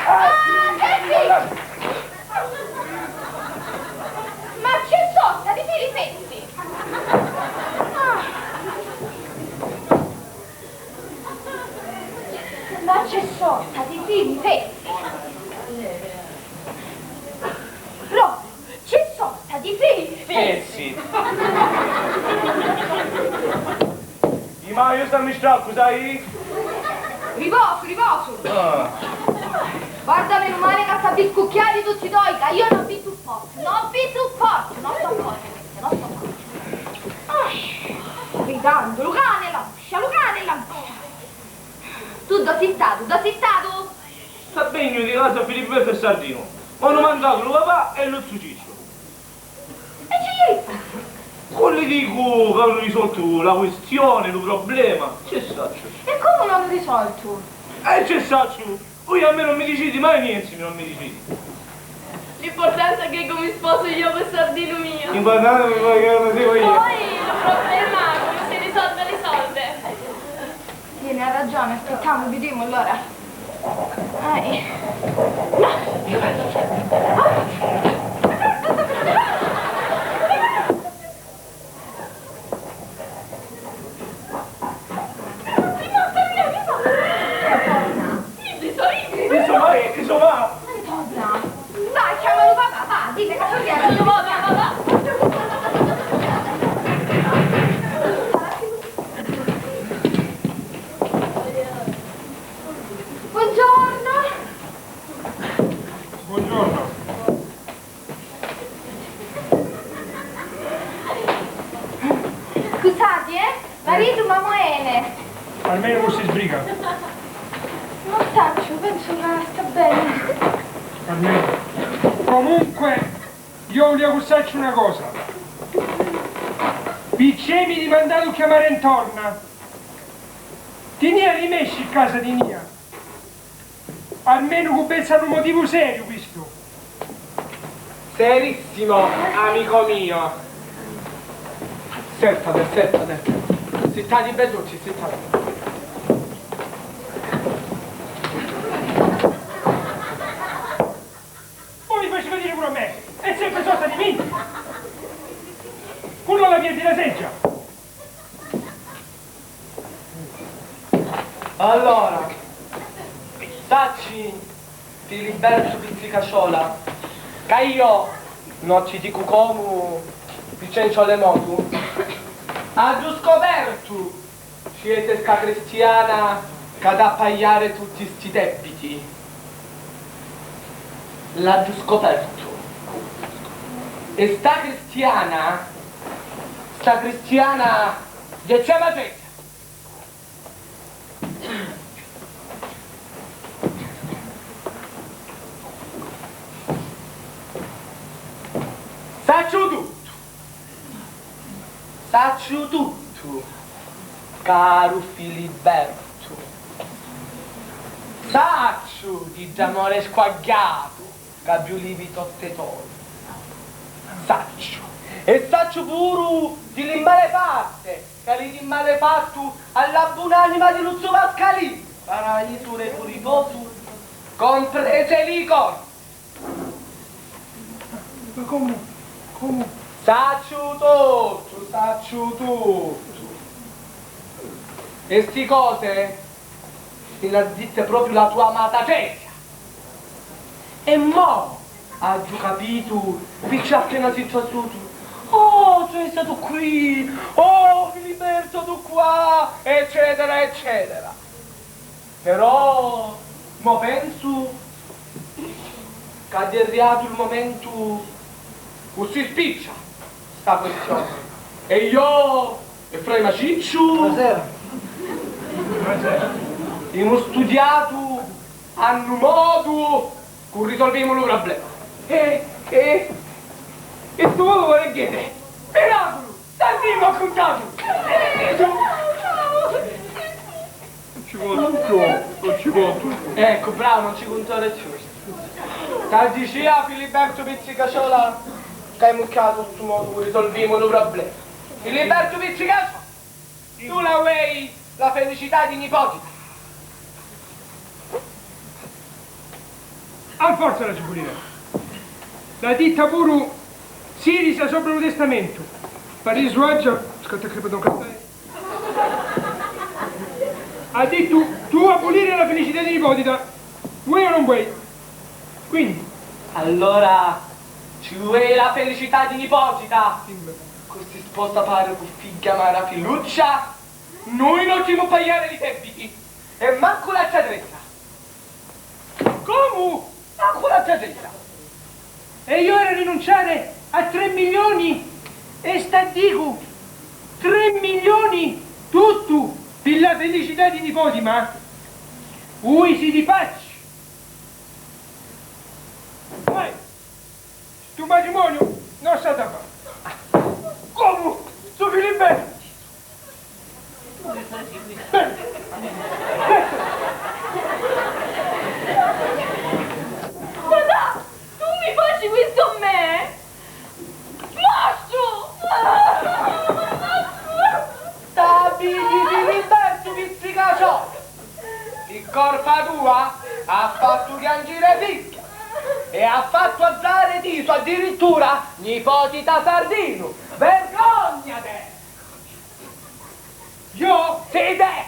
ah, sì, ieni, guardate. Ma c'è sorta di fili fetti! Ah. Ma c'è sorta di fili fetti! Proprio, c'è sorta di fili fetti! Fessi! Di ma io sta mi straccu, sai? Riposu, riposu! Ah. Guarda, menu male ca sta biscucchiati tutti doi, ca io non vi supporto, non vi supporto, non sopporto questo, non sopporto. Ah, gridando, lu cane e la muscia, lu cane e la muscia. Tu do sittatu, do sittatu? Sta vegnu di casa Filippettu e Sardinu, ma non mancava lu papà e lu zu Cicciu. E ci ieri saccu? Cu li dicu ca hannu risoltu la quistioni, lu problema? Ci sacciu. E comu l'hannu risoltu? E ci sacciu! Voi a me non mi diciti mai nienti, non mi diciti. L'importanza è che mi sposo io per Sardinu mio. L'importanza è che mi sposo io. Poi il problema come si risolve, risolve. Tieni, ha ragione, aspettiamo, vediamo allora. Ai. Insomma, insomma. Vai, chiama lu papà, va, dille ca torna. Buongiorno. Buongiorno. Scusati, eh? Maritu, ma mo ene? Almenu cu si sbriga. Non sacciu, pensu ca sta beni. Almenu. Comunque, io vulia cu sacciu una cosa. Piccè mi dimandatu chiamare ntorna? Tinia li mesci casa di mia. Almenu cu pensa a nu motivu seriu quistu. Serissimo, amico mio. Sittate, sittate. Sittate bellucci, sittate. Voi mi facete dire pure a me, è sempre sotto di me. Culla la pierdi la seggia. Allora, sacci, Filibertu Pizzicaciola, ca io non ci dicu comu Vincenzo Lemotu, agghiu scopertu ci ete sta cristiana ca dà paiare tutti sti debbiti. L'agghiu scopertu. E sta cristiana, sta cristiana, diceva che... Sacciu tuttu, sacciu tuttu, caru Filibertu. Sacciu di dd'amore squagghiatu ca vi ulivi totte torna. Sacciu, e sacciu puru di li malefatte ca li malefattu alla bunanima di lu zu Pascalinu. Paraisu re puriposu, comprese li corna. Ma comu? Comu? Sacciu tuttu, sacciu tuttu. E sti cose mi l'ha ditte propriu la tua amata Cesia. E mo agghiu capitu picchì appena si trasutu: "Oh, tu hai statu qui! Oh, Filiberto, tu qua!" eccetera, eccetera. Però mo pensu ca è arriatu il momentu cu si spiccia sta questione. E io e Frema Cicciu imu studiatu a nu modu cu risolvimu lu problema. E, e, e stu modu vuole dire miraculu! Santino ha contato! Non ci conto più, non ci conto più. Ecco, bravo, non ci contare più. T'ha dicìa Filiberto Pizzicaciola ca è mucchiatu stu modu cu risolvimu lu problema. Filiberto Pizzicaciola, tu la vuoi la felicità di nipotita? A forza la ci vulìa. L'ha ditta puru Sirisa sopra lu testamentu. Parri suaggia, scatta crepa d'un caffè. Ha dittu, tu a vuliri la felicità di nipotita, vuoi o non vuoi? Quindi. Allora, ci vuoi la felicità di nipotita? Sì. Cu si sposa paru cu figghia Mara Filuccia, nui non ci mu pagliare li debiti, e mancu la ciadrezza. Comu? Mancu la ciadrezza! E io era rinunciare a tre milioni? E sta dicu, tre milioni tuttu pi la felicità di nipoti, ma vui siti pazzi! Vai! Stu matrimoniu non s'ha da fa. Comu? Su Filibertu! Tata, tu mi faci questo a me? Mostru! Sta vidi Filibertu Pizzicaciola! Pi corpa tua ha fattu chianciri figghia e ha fattu azzari tisu addirittura nipotita Sardinu! Vergognate! Io? Sì, te!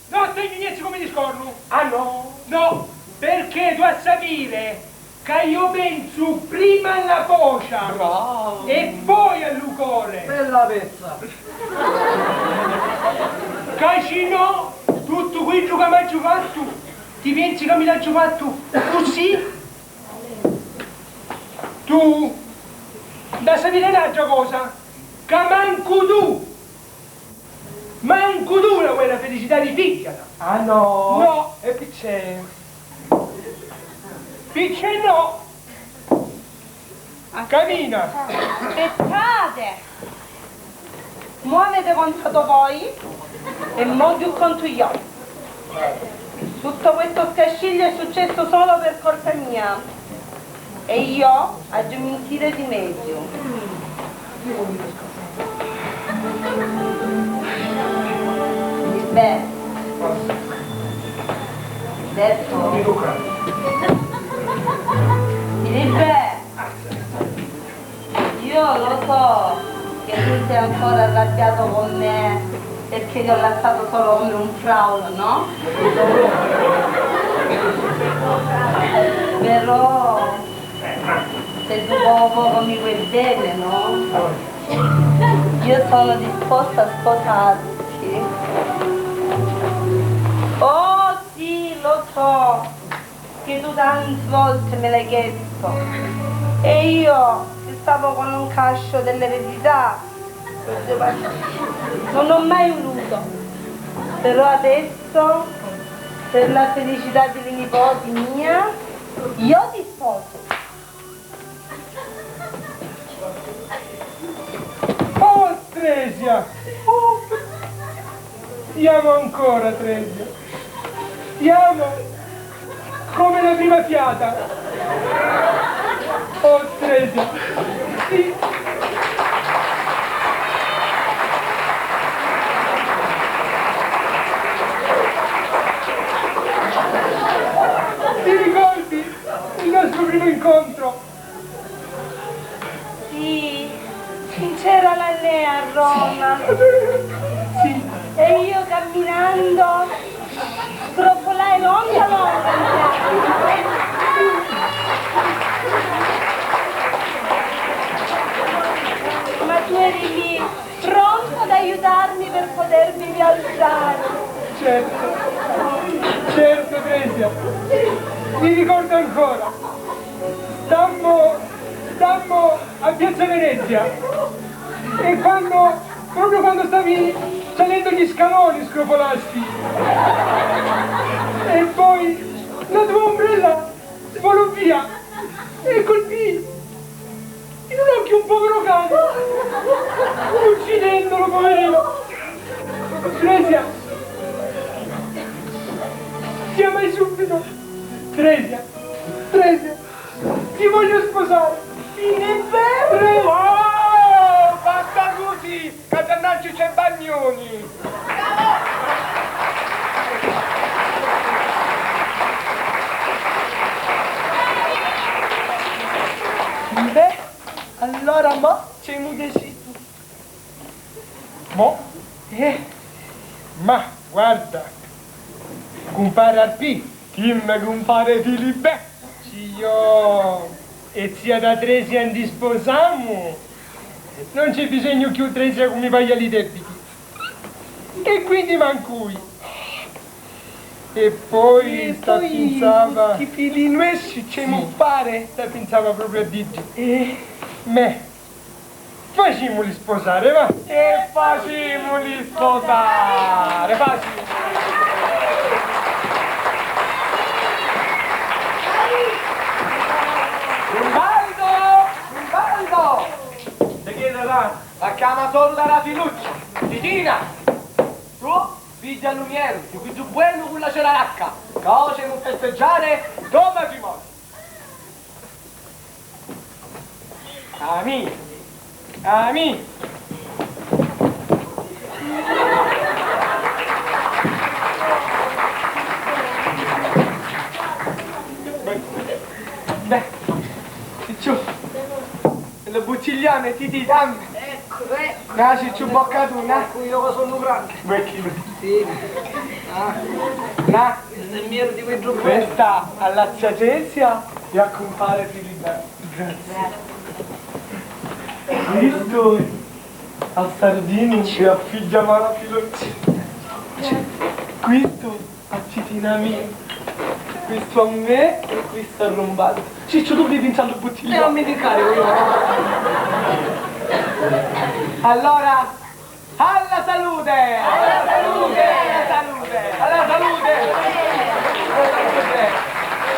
Non stai niente come discorru! Ah no? No, perché tu a sapere ca io pensu prima alla focia e poi allu core. Bella pezza! Ca si no, tuttu quiddu ca m'agghiu fattu, ti pensi ca mi l'aggiu fattu così? Tu da sapere n'altra cosa, ca mancu tu, mancu tu la vuoi la felicità di figghia! Ah no? No! E piccè? Piccè no! Camina! Aspettate! Mo avete contato voi e mo giù contu io. Tutto questo scasciglio è successo solo per colpa mia. E io aggio mintire di meglio. Beh, detto. Filippè, io lo so che tu sei ancora arrabbiato con me perché ti ho lasciato solo come un fraulo, no? Però se tu poco poco mi vuoi bene, no? Io sono disposta a sposarti. Oh sì, lo so che tu tante volte me l'hai chiesto e io che stavo con un cascio dell'eredità, non ho mai voluto. Però adesso, per la felicità di nipoti mia, io ti sposo. Ti amo ancora, Tresia. Ti amo come la prima fiata. Oh, Tresia. Sì. Ti ricordi il nostro primo incontro? Sì, c'era l'alea a Roma. Sì. E io camminando scrofolai longa longa. Ma tu eri lì, pronto ad aiutarmi per potermi rialzare. Certo, certo, Tresia, mi ricordo ancora. Stammo, stammo a Piazza Venezia e quando, proprio quando stavi salendo gli scaloni, scrofolasti. E poi la tua ombrella volò via e colpì in un occhio un povero cane, uccidendolo, poverino. Tresia, ti amai subito. Tresia, Tresia, ti voglio sposare. Filiberto! Oh, basta così, ca già nnanci c'è Bagnoni! Beh, allora mo c'emu decisu. Mo? Eh. Ma guarda, cumpari Arpì. Dimmi, cumpari Filibè. Ci io e zia da Tresia ndi sposamu, non c'è bisognu cchiù Tresia cu mi paglia li debiti. E quindi mancu io. E poi sta pinzava. Sti fili nuesci c'emu fare? Sta pinzava proprio a diddi. Eh. Me. Facimuli sposare, va! E facimuli sposare, facimuli! Gumbaldo! Gumbaldo! Di chi è, tatà? A chiama solu da la Filuccia! Titina! Tu pigghia lu mieru di quiddu buenu cu la ceraracca, ca oci emu festeggiare to matrimoniu! Ami! Ami! Beh, Cicciu, lu buttiglione, ti, ti, dammi. Ecco, ecco. Dai, Cicciu, bocca tu, na. Ecco, io che sono grande. Vecchio. Sì. Ah. Na. Questa è mia di quei giubboni. Questa alla zia Cesia e a compare Filiberto. Grazie. Questo al Sardino e a figlia Mara Filocci. Questo a titina mia. Questo a me e questo a Rombaldo. Ciccio, tu devi pinzare il bottiglione. E non mi dimenticare io. Allora, Alla salute! Alla salute! Alla salute! Alla salute! Alla salute!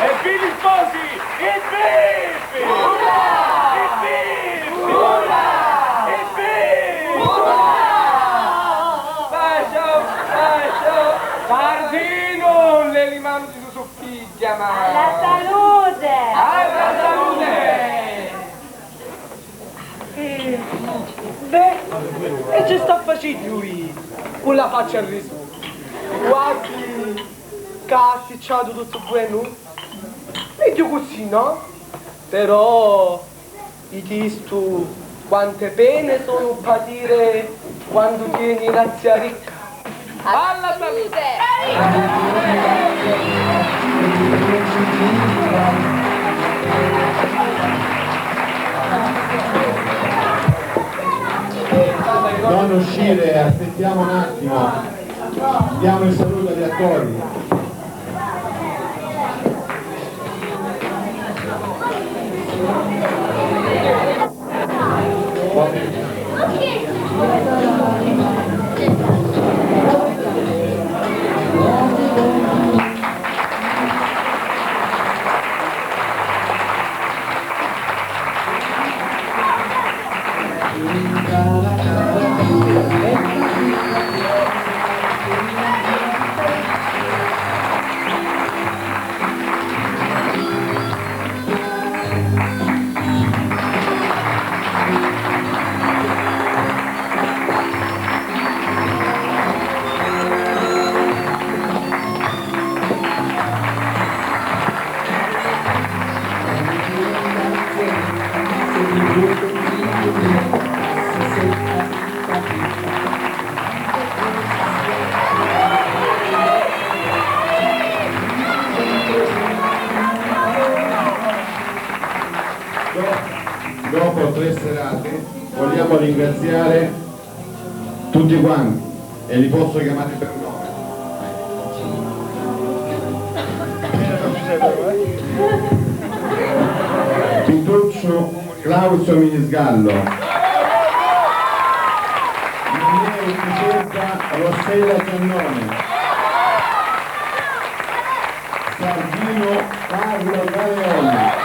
Evviva gli sposi! Evviva! Evviva! Evviva! Bacio, bacio! Sardinu, le limami di Susù figghia, ma... Alla salute! Alla salute! Eh, beh, e ci sta facennu cu la faccia a risu? Quasi ca ha sticciatu tuttu buenu? Megghiu così, no? Però, i chistu, quante pene sono patire quando tieni na zia ricca. Alla salute! Non uscire, aspettiamo un attimo. Diamo il saluto agli attori. Vogliamo ringraziare tutti quanti, e li posso chiamare per nome. Pitucciu Clauzio Minisgallo, Maria Ufficedda Rossella Giannone, Sardino Carlo Galeoni,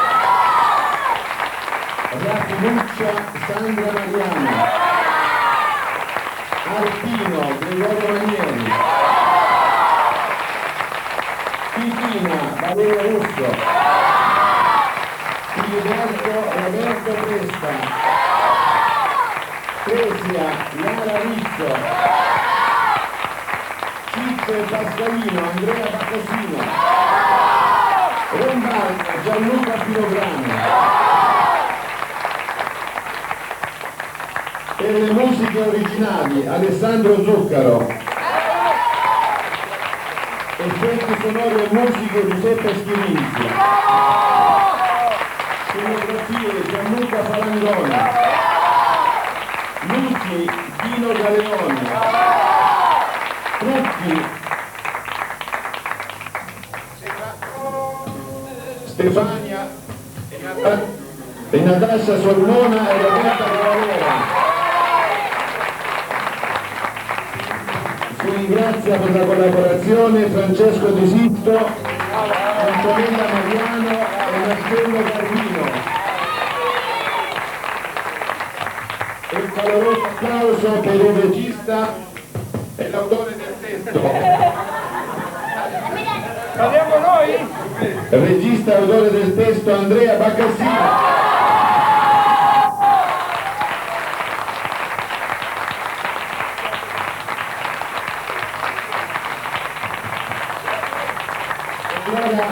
Rapinuccia Sandra Mariano, Arpino Gregorio Manieri, Titina Valeria Russo, Filiberto Roberto Presta, Tresia Lara Rizzo, Ciccio e Pascalino Andrea Baccasino, Rombardo Gianluca Filograno. Per le musiche originali Alessandro Zuccaro. Effetti sonori e musiche Giuseppe Schirinzi. Scenografie Gianluca Falangone. Luci Dino Galeoni. Trucchi Stefania e Nata-, e Natascia Sormona e Roberta Cavalera. Si ringrazia per la collaborazione Francesco De Sisto, Antonella Mariano e Marcello Garbino. Un caloroso applauso per il regista e l'autore del testo. Parliamo noi? Regista e autore del testo Andrea Baccasino. Allora,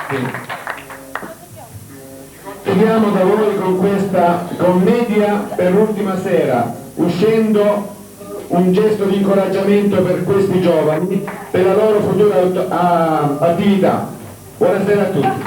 sì. Chiudiamo da voi con questa commedia per l'ultima sera, uscendo un gesto di incoraggiamento per questi giovani, per la loro futura at-, a-, attività. Buonasera a tutti.